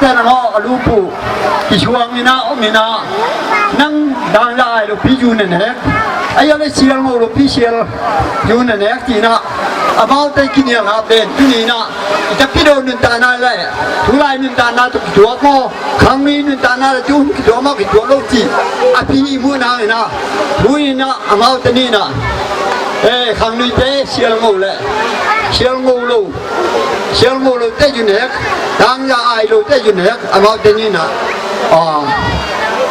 Tena hawh a lupu i suang ina om ina, nang dang la ai lo pi ju na nek, a yale sial ngo lo pi sial ju na nek tina, amaute kinial ha ben tuni ina, i tapido nuntakna le tulai nuntakna tawh kituak maw, khangmi nuntakna le tuhun kituak maw, kituak lo ci a pi i muhna ina, mu ina amaute ni ina, e, khangnuite sial ngo le sial ngo lo, sial ngo lo te ju nek, tangza ai lo te ju nek, amaute ni ina, a,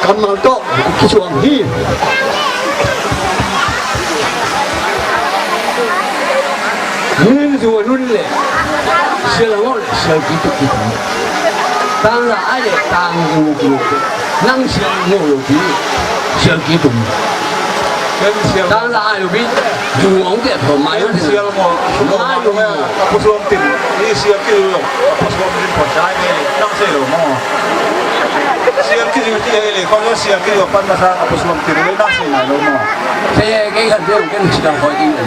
kammal tawh kisuang hi. Min zu a nun le sial a ngawh le sial kituk kituk. Tangza ai le tang zu kituk. Nang sial ngawh lo pi sial kituk. Tangza ai lo pi zu ngawh te pho mai. Sial ngawh mai ngawh. Pusuam tin. Ni sial kituk. Pusuam tin pho sai ni. Nang sial lo mo. Sial kituk ti ai le ko sial kituk pan masa pusuam tin. Nang sial lo mo. Saya kei kan dia mungkin sudah kau ini.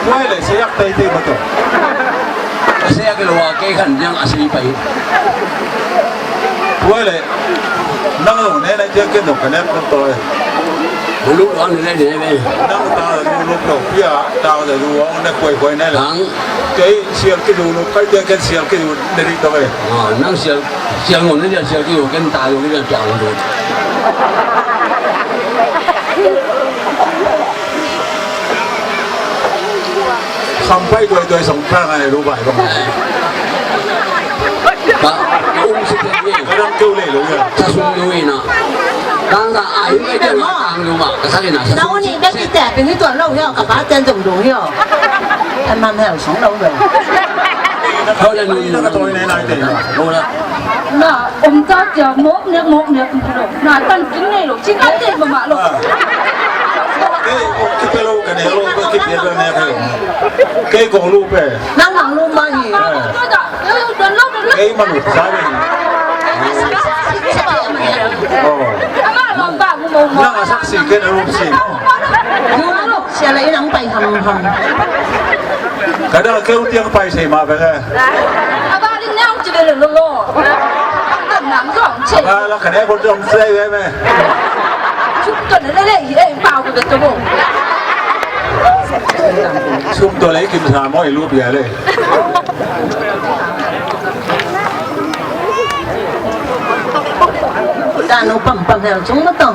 Tuai le saya kei tei betul. Saya keluar kei kan yang asli pai. Tuai le nang lo ne na dia kei dok kena betul. Dulu orang ni ni ni. Nang tahu dulu tu dia tahu dulu orang nak kuai kuai ni lah. Kei sial kituk kai dia kei sial kituk dari tu eh. Nang sial sial ngawh ni dia sial kituk kan tahu ni dia tahu dulu. Sampai tuai-tuai song pang ai lo bai bang. Ka, ka um si kei ni. Ka dang keu le lo ya. Sa sung lu ina. Tang da ai me keu ma tang lu ma. Ka sa ni na sa sung. Na uni be ki te pe ni tuan lo ya ka pa ten dong dong ya. An man hel song lo lo. Hau le nu. Ina ka toi ne nai te. Lo la. Na om ta tia mok nek mok nek lo. Na tan kin nei lo. Chin ka te ma ma lo. Kei kong lu pe. Nang nang lu ma hi. Kei ma lu sa ni. Oh. Nang a sak si kei na lu si. Sia la i nang pai ham ham. Ka da keu tiang pai sei ma pe ka. Ba la ka ne ko dong sei ve me. Sum to le kim sa mo i lu pia le. Ka nu pam pam hel chung ma to.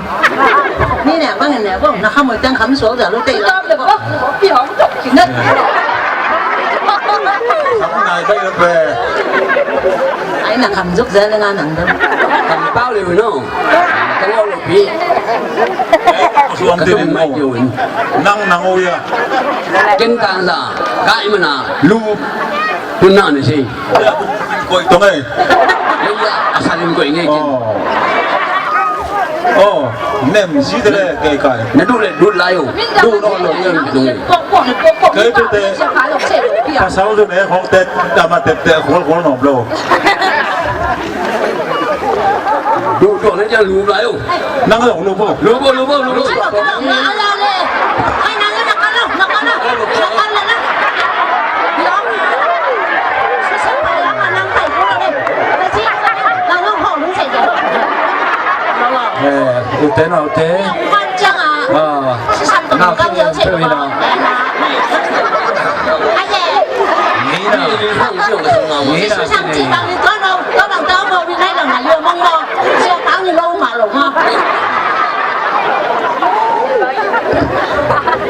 Ni ne bang ne bang na kham oi teng kham suak za lu te la. Ai na kham zuk za le nga nang dam. Kham pau le no. Ka lo lo pi. Suam ti ni mo. Nang nang o ya. Ken tang za. Ka i mana lu. Tun na ni si. Koih tong ei. Ei ya, a salim koih ngei kin. Oh. Oh, nem si te le kei kai. Na du le du lai o. Du no lo ngei tong ei. Kei tu te. Pasal tu ne hong te dama te te khol khol nom lo. Du du ne ja lu lai o. Nang lo lu bo. Lu bo lu bo lu bo. Eh, ute naute. Ah, na kau yang pe na. Nina. Nina.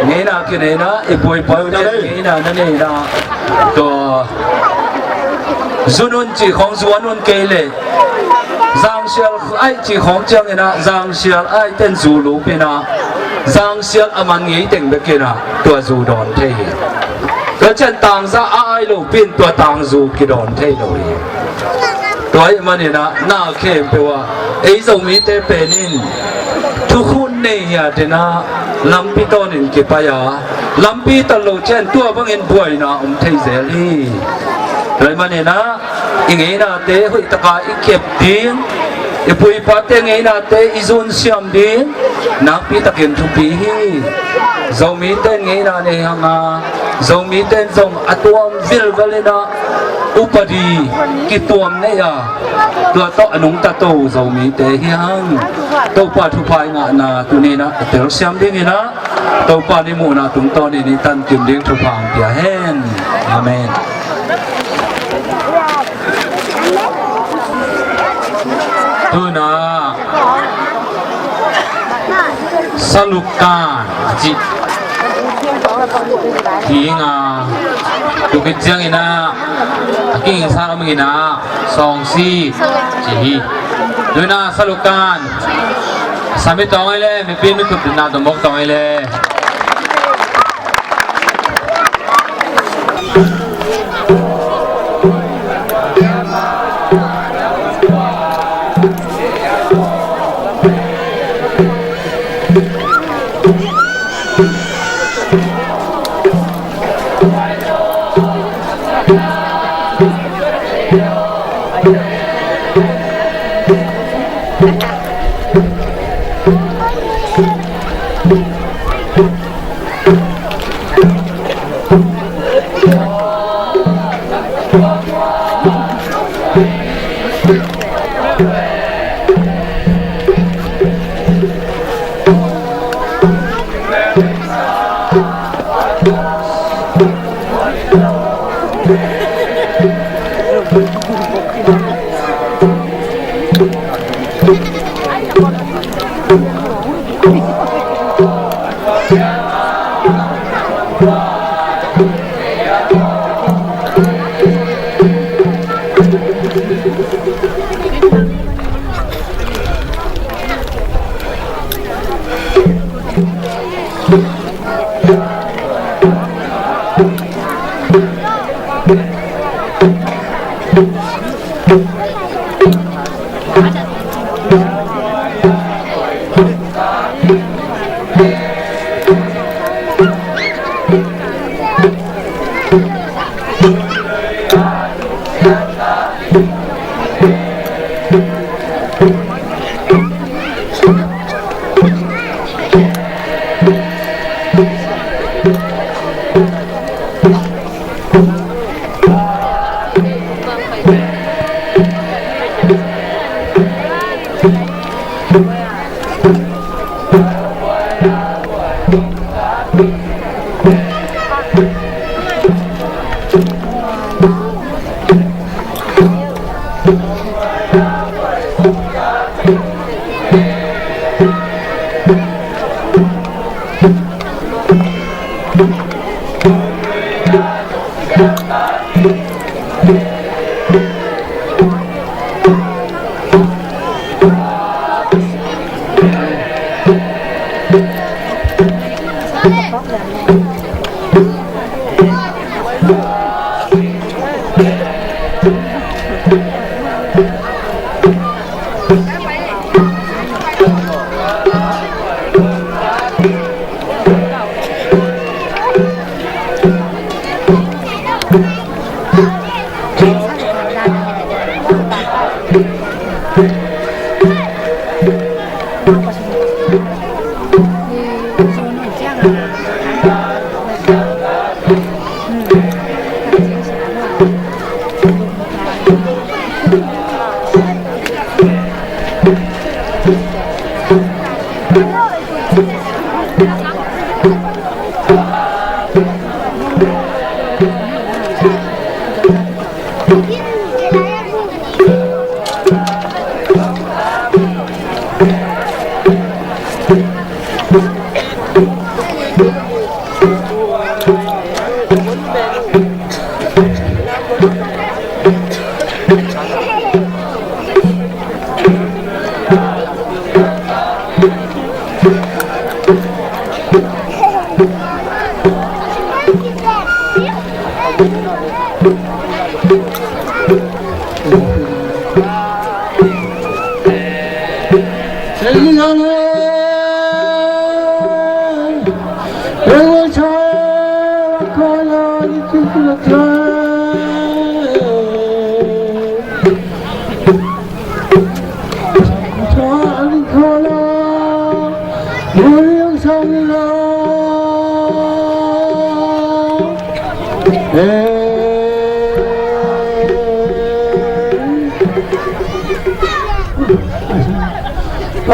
Ngeina kinei na, i puai puai na, ngeina na nei na. Tua zunun ci khong zuanun kei le. Zangsial ai ci khong ciang ina, zangsial ai ten zu lup ina. Zangsial a man ngei teng bek ina, tua zu dawn thei hi. Tua cian tangza a ai lo pin, tua tangzu kidawn thei lo hi. Tua ahih manin ah, na khempeuh ah, ei Zomite pen in thukhun nei hi a, ten ah, Lampi tawnin kipai a, lampi tawh lo ciang tua bangin buaina om thei zel hi. Tua ahih manin ah i ngeinate hoihtaka i kep ding, i pu i pate ngeinate i zunsiam ding nakpi takin thupi hi. Zomite in ngeina nei hang a, Zomite in zong a tuam vilvel in ah upadi kituam nei a, tua tawh a nungta to Zomite hi hang. Topa thupha i ngahna tuni in ah a telsiam dingin ah Topa in i muhna tungtawnin i tankim ding thupha hong pia hen. Amen. Tu in ah Salukan a ci hi ing a, tu khit ciangin ah a kingingsa om ing in ah Sawngsi ci hi. Tu in ah Salukan, sami tawng ei le, mipi in mi khut na tawh mawk tawng ei le.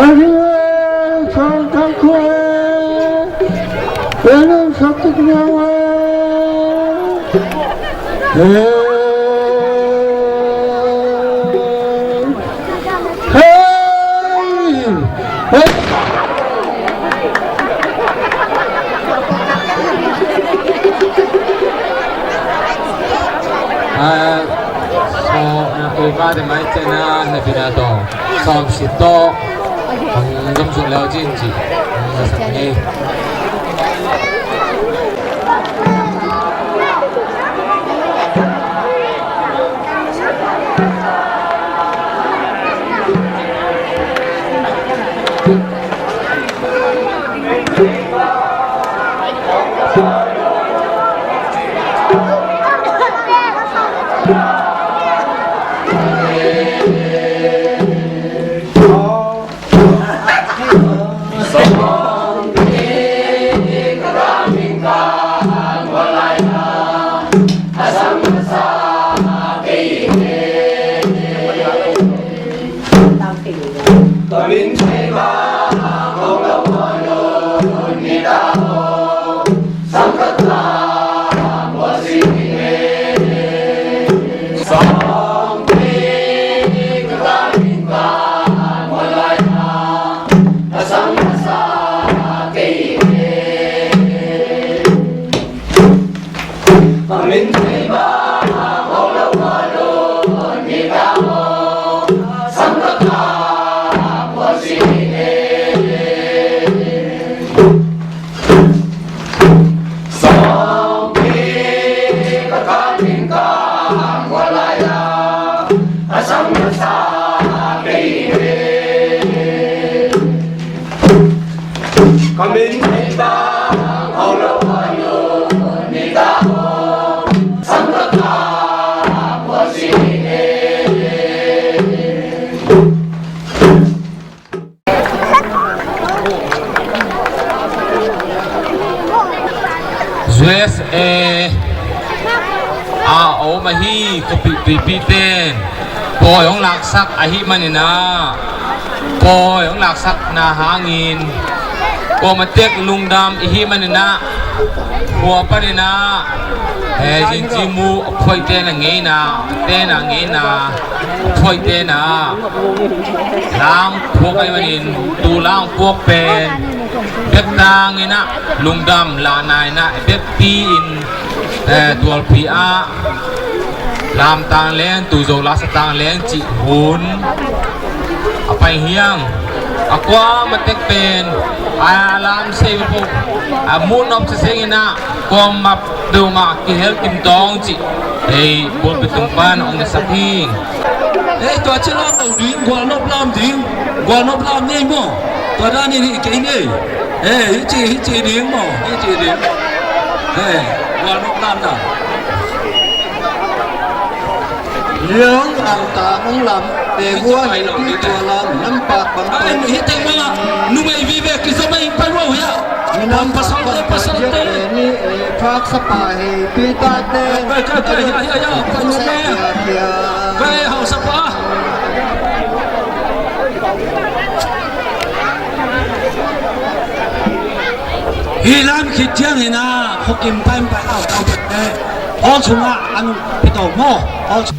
Ah, so, na kuva de mai tena, hepina to. Som sito. Ang gamsu leo jin ji. Ang gamsu ni. U S A a om ahi khuapih tuipih ten pawi hong laksak ahih manin ah, pawi hong laksakna hangin kuamah tek lungdam i hih manin ah, khua panin ah, eh, Zingcimu a phuaite na ngeina, te na ngeina, a phuaite na lang phuak ahih manin, tu lang phuak pen bek tangin ah, lungdam lahna in ah, bek pi in, eh, tualpi ah lamtang leng, tuzo lasa tang leng cih hun a pai hiang. A kuamah tek pen a lam sei peuh a muh nop saseng in ah, kuamah peuhmah kihel kim tawng cih ei bulpi tung pan hong na sak hi. Ei, tua ci lam lo ding, gualnop lam ding, gualnop lam nei maw? Tua dan in hih kei nei. Ei, hih ci, hih ci ding maw? Hih ci ding. Ei, gualnop lam na. Liang ang ta ang lam, te gua ni pi tua lam, lam pak bang. Ai, hih teng mah numei vive kizom a ing pai lo hia. Minam pasal te, pasal te. Ni, eh, phak sapa hei pi ta te. Kai, kai, kai, hia, hia, hia, pai lo me. Kai, hau sapa. Hih lam khit ciangin ah, khuakim pai pai au au pai te. Hall sungah an pito maw. Hall sungah.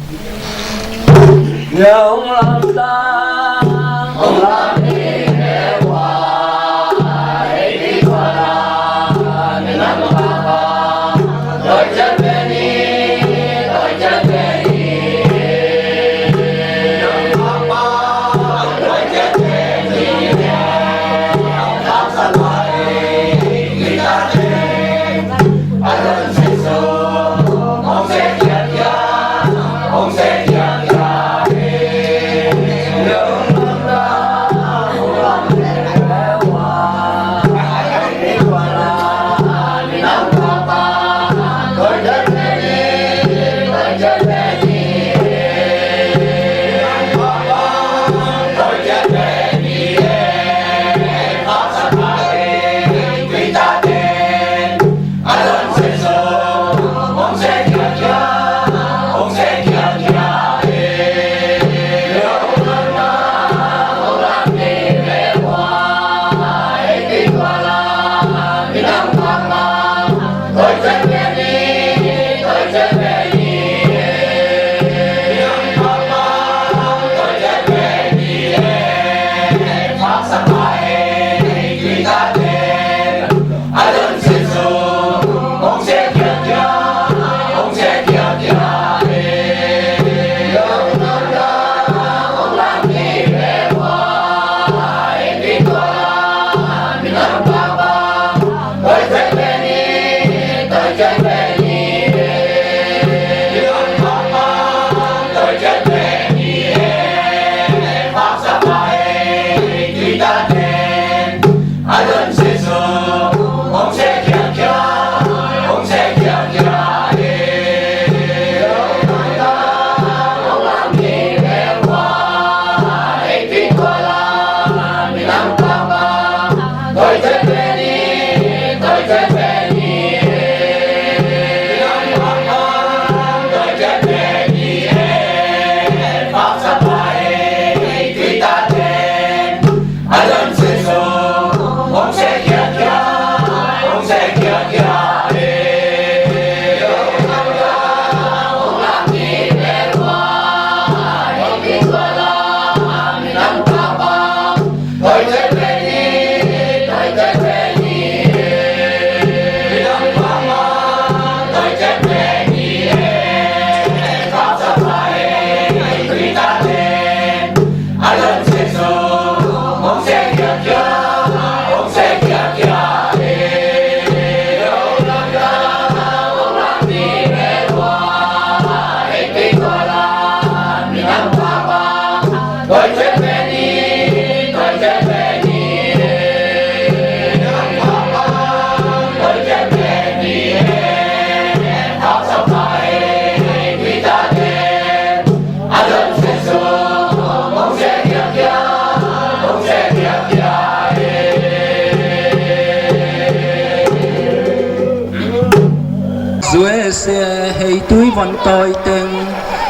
Tawi teng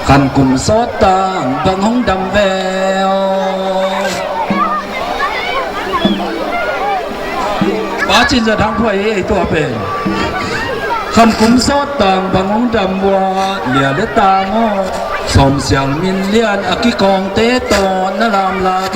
khan kum sawt tang bang hong dam ve aw. Pa Cin Za Thang Phuai ei tua pen khan kum sawt tang bang hong dam ua, lia le tang aw, sawmsial min lian a kikawngte tawh na lamlam.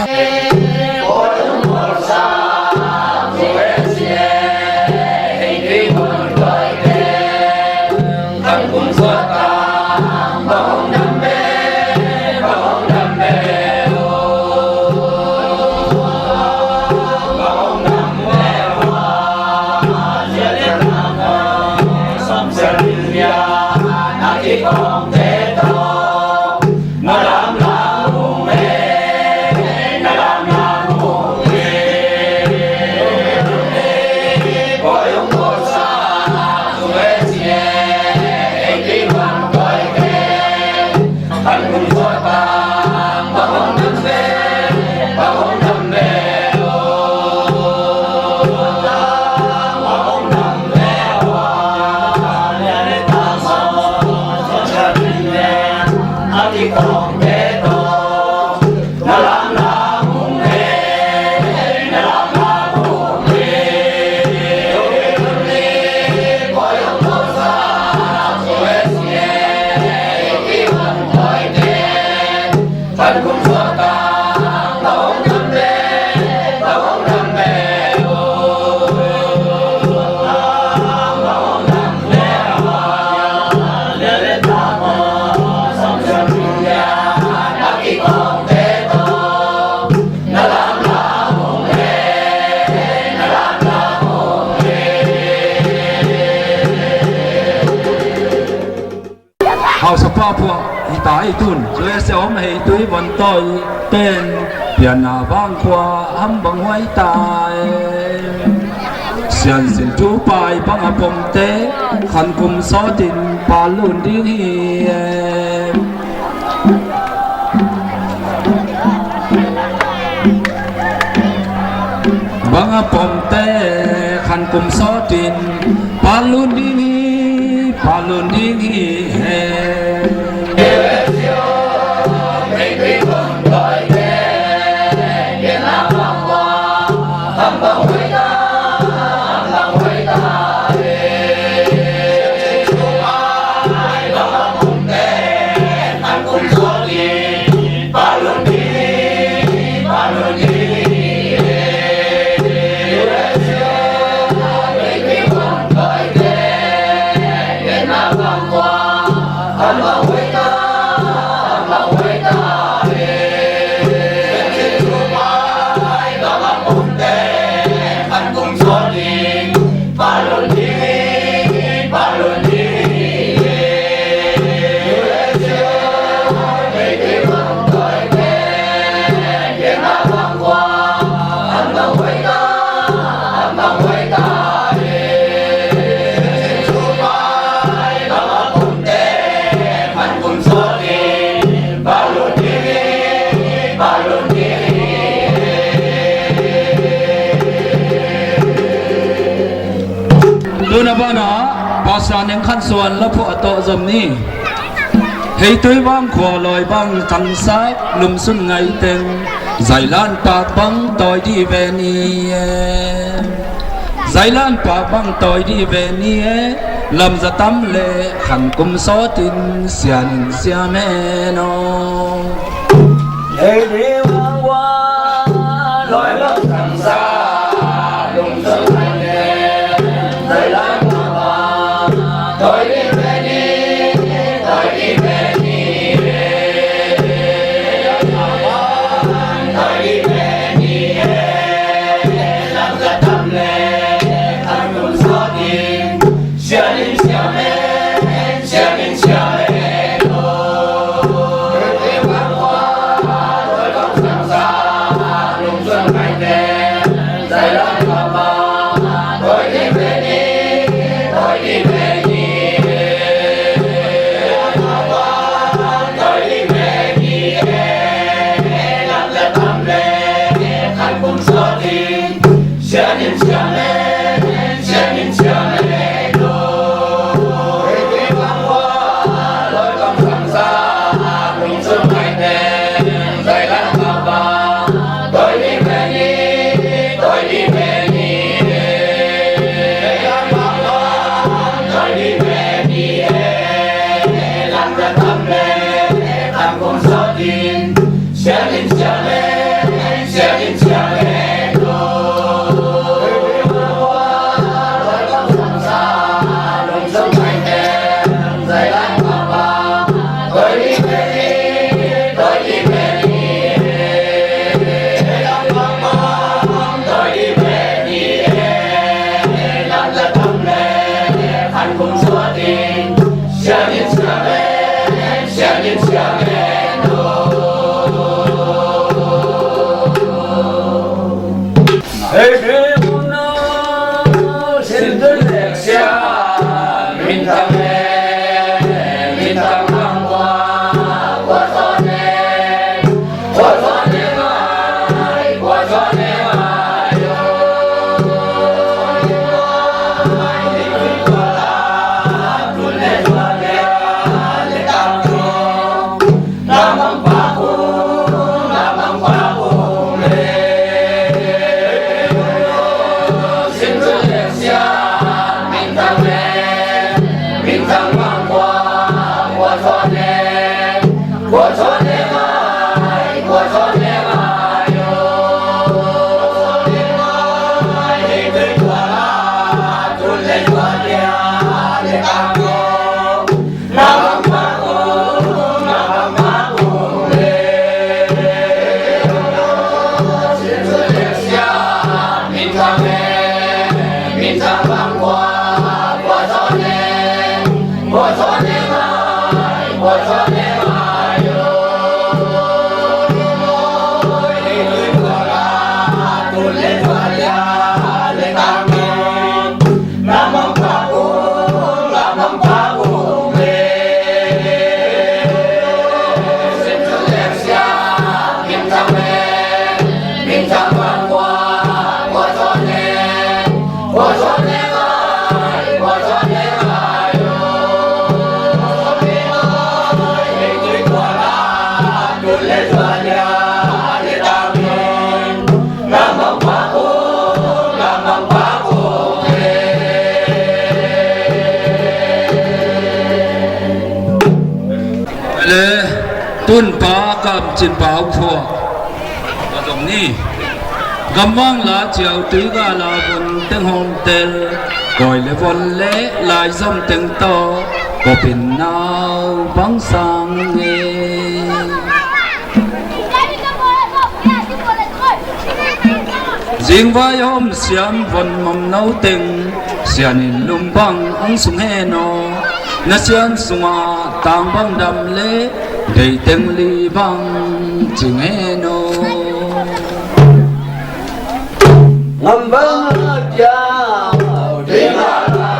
Hausapa phuah hi ta ei tun, U S A om hei tui van tawi pen pianna vang khua ham bang huai ta e. Siansin tu pai bang a pomte khan kum sawtin pal lun ding hi e. Bang a pomte khan kum sawtin pal lun ding hi, pal lun ding hi he. Tuna banah Pastor Neng Khan Suan la phuah a tawh zom ni. Heitui bang khua lawi bang tangsak lum sun ngai teng zailan pak bang tawi dih ve ni e. Zailan pak bang tawi dih ve ni e. Lamza tam le khan kum sawtin sian in siam e no. Heitui bang khua lawi bang tangsak lum sun ngai teng zailan pak bang tawi dih ve ni, tawi dih ve ni e. Le tun pa kam cin pa uk thua. Ka zong ni. Gamvang la ciau tui ga la vun teng hong tel. Koi le von le lai zom teng to. Kopin nau bang sang e. Zingvai hom siam von mom no teng, sian in lum bang ang sung hen aw. Na sian sungah tang bang dam le, dei teng li bang cing hen aw. Ngam bang a diau, dei bang a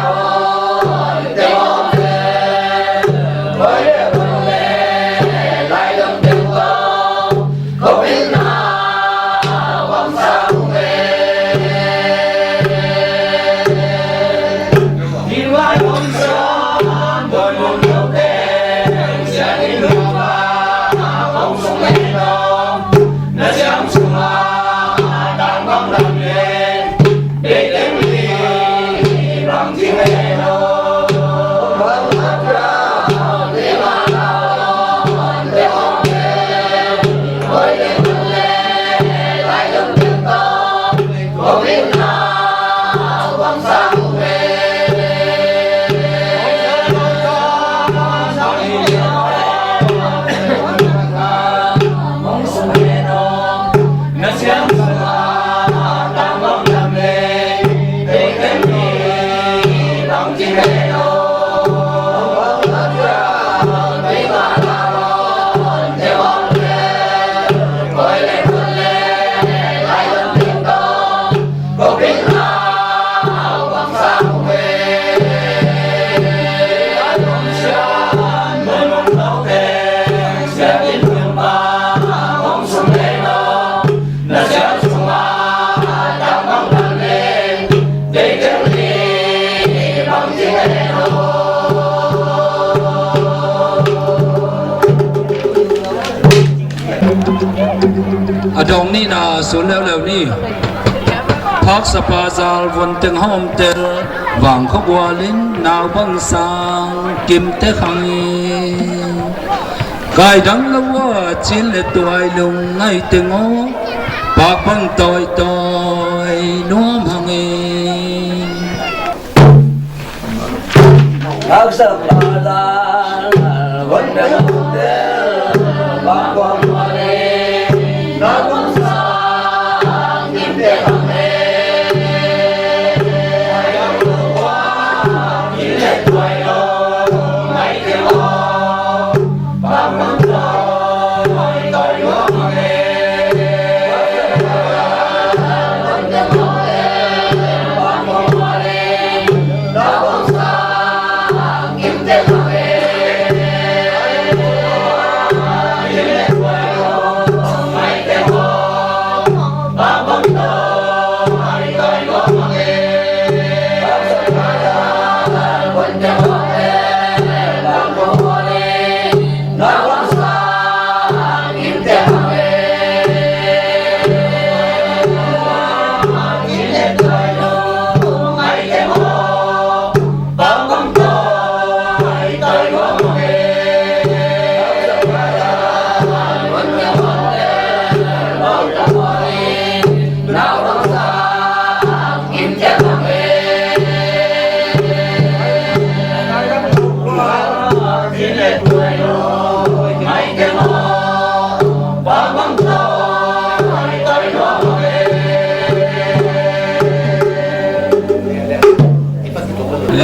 A dong nihna sun leuleu ni. Phaksa pa zal vun teng hawm tel, vang khua gual in nau bang sang kim te khang i. Kai dang lo a cin le tuai lung ngai teng aw, pak bang tawi tawi nuam hang i.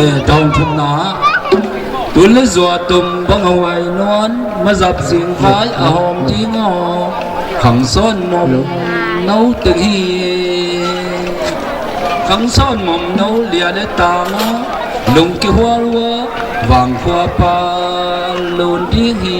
Dawng thumna, tun le zua tum bang a huai nuan, mazap zing vai a hawm ding aw, khang sawn mawm no teng hi. Khang sawn mawm no lia le tang aw, lung kihual ua, vangkhua pa lun ding hi.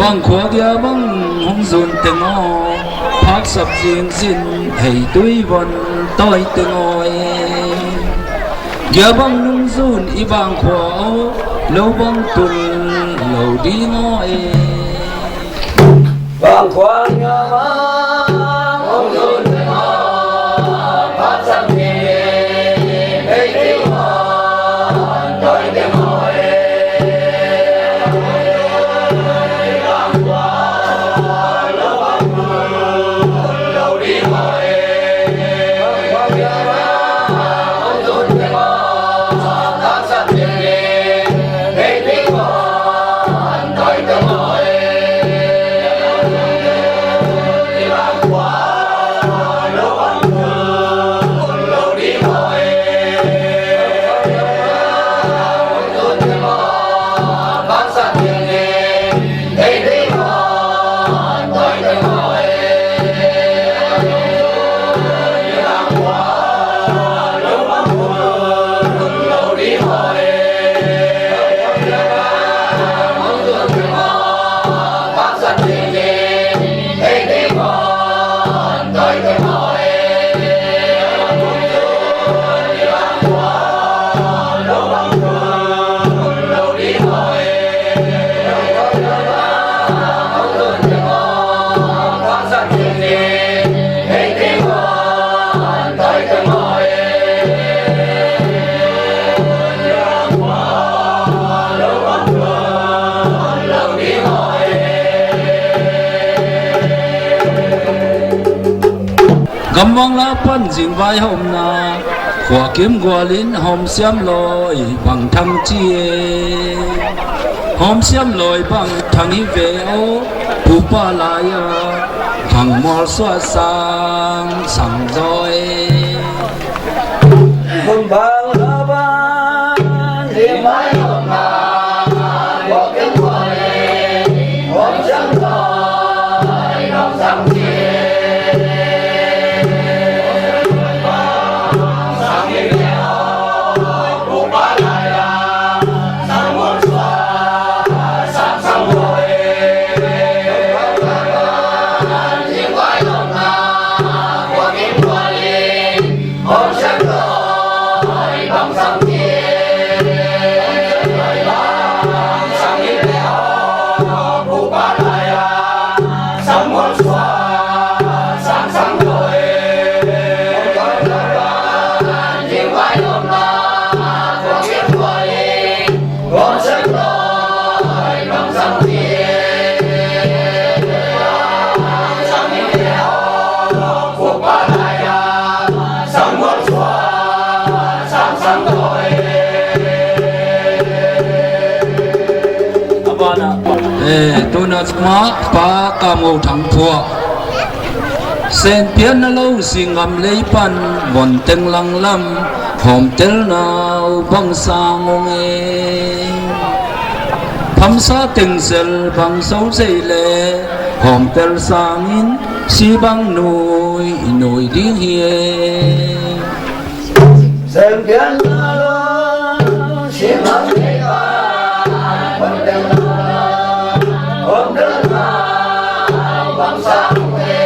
Bang khua gia bang hong zun teng aw, phaksap zingzin hei tui von tawi teng aw e. Gia bang nung zun i bang khua aw, lo bang tul lo ding aw e. Bang khua gia bang hong zun teng aw, phaksap zingzin hei tui von Gamvang la pan zing vai hawmna, khua kim gualin hawm siam lawi bang thang ci e. Hawm siam lawi bang thang hi ve aw, pupa lai-a khang mual suah sang sang zaw e. Gamvang la pan zing vai hawmna, khua kim gualin hawm siam lawi bang thang ci e. Eh, tuna sungah Pa Kam Ngo Thang Phuah, Sen Pian na lo, Singam lei pan von teng langlam, Hawmtelna uh bang sang ung e. Phamsa teng zel bang so zei le, hawmtel sangin si bang nui, nui ding hi e. Zel pianna lo, si bang nui pa, hawmtelna, hawmtelna bang sang ung e.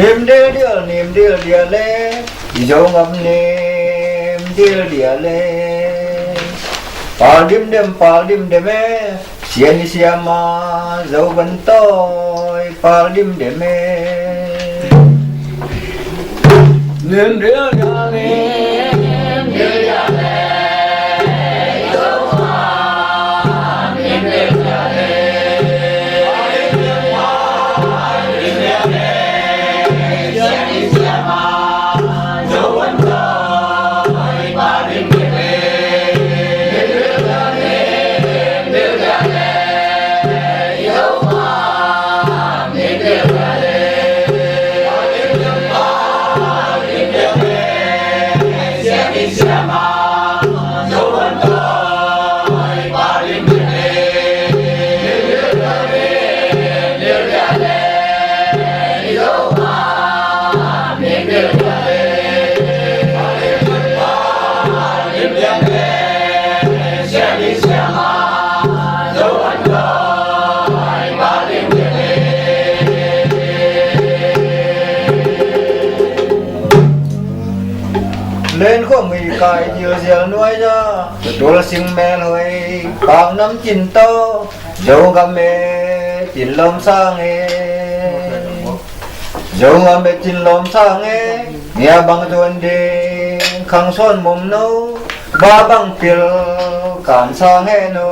Nim dildial, nim dildial e, i Zogam nim dildial e. Pal dimdem, pal dimdem e, sian i siama Zo van tawi pal dimdem e. Nim dildial, nim dildial e. Len khua mui kai dil zial nuai za, tul sing mel hoi, pak nam cin to, Zogam e, cin lawm sang e. Zogam e, cin lawm sang e, nia bang tuan ding, khang sawn mom no, ba bang pil, kan sang e no.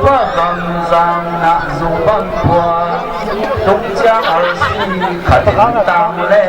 Gamzang na zu bang pua, tung ciang a si khat in tang le.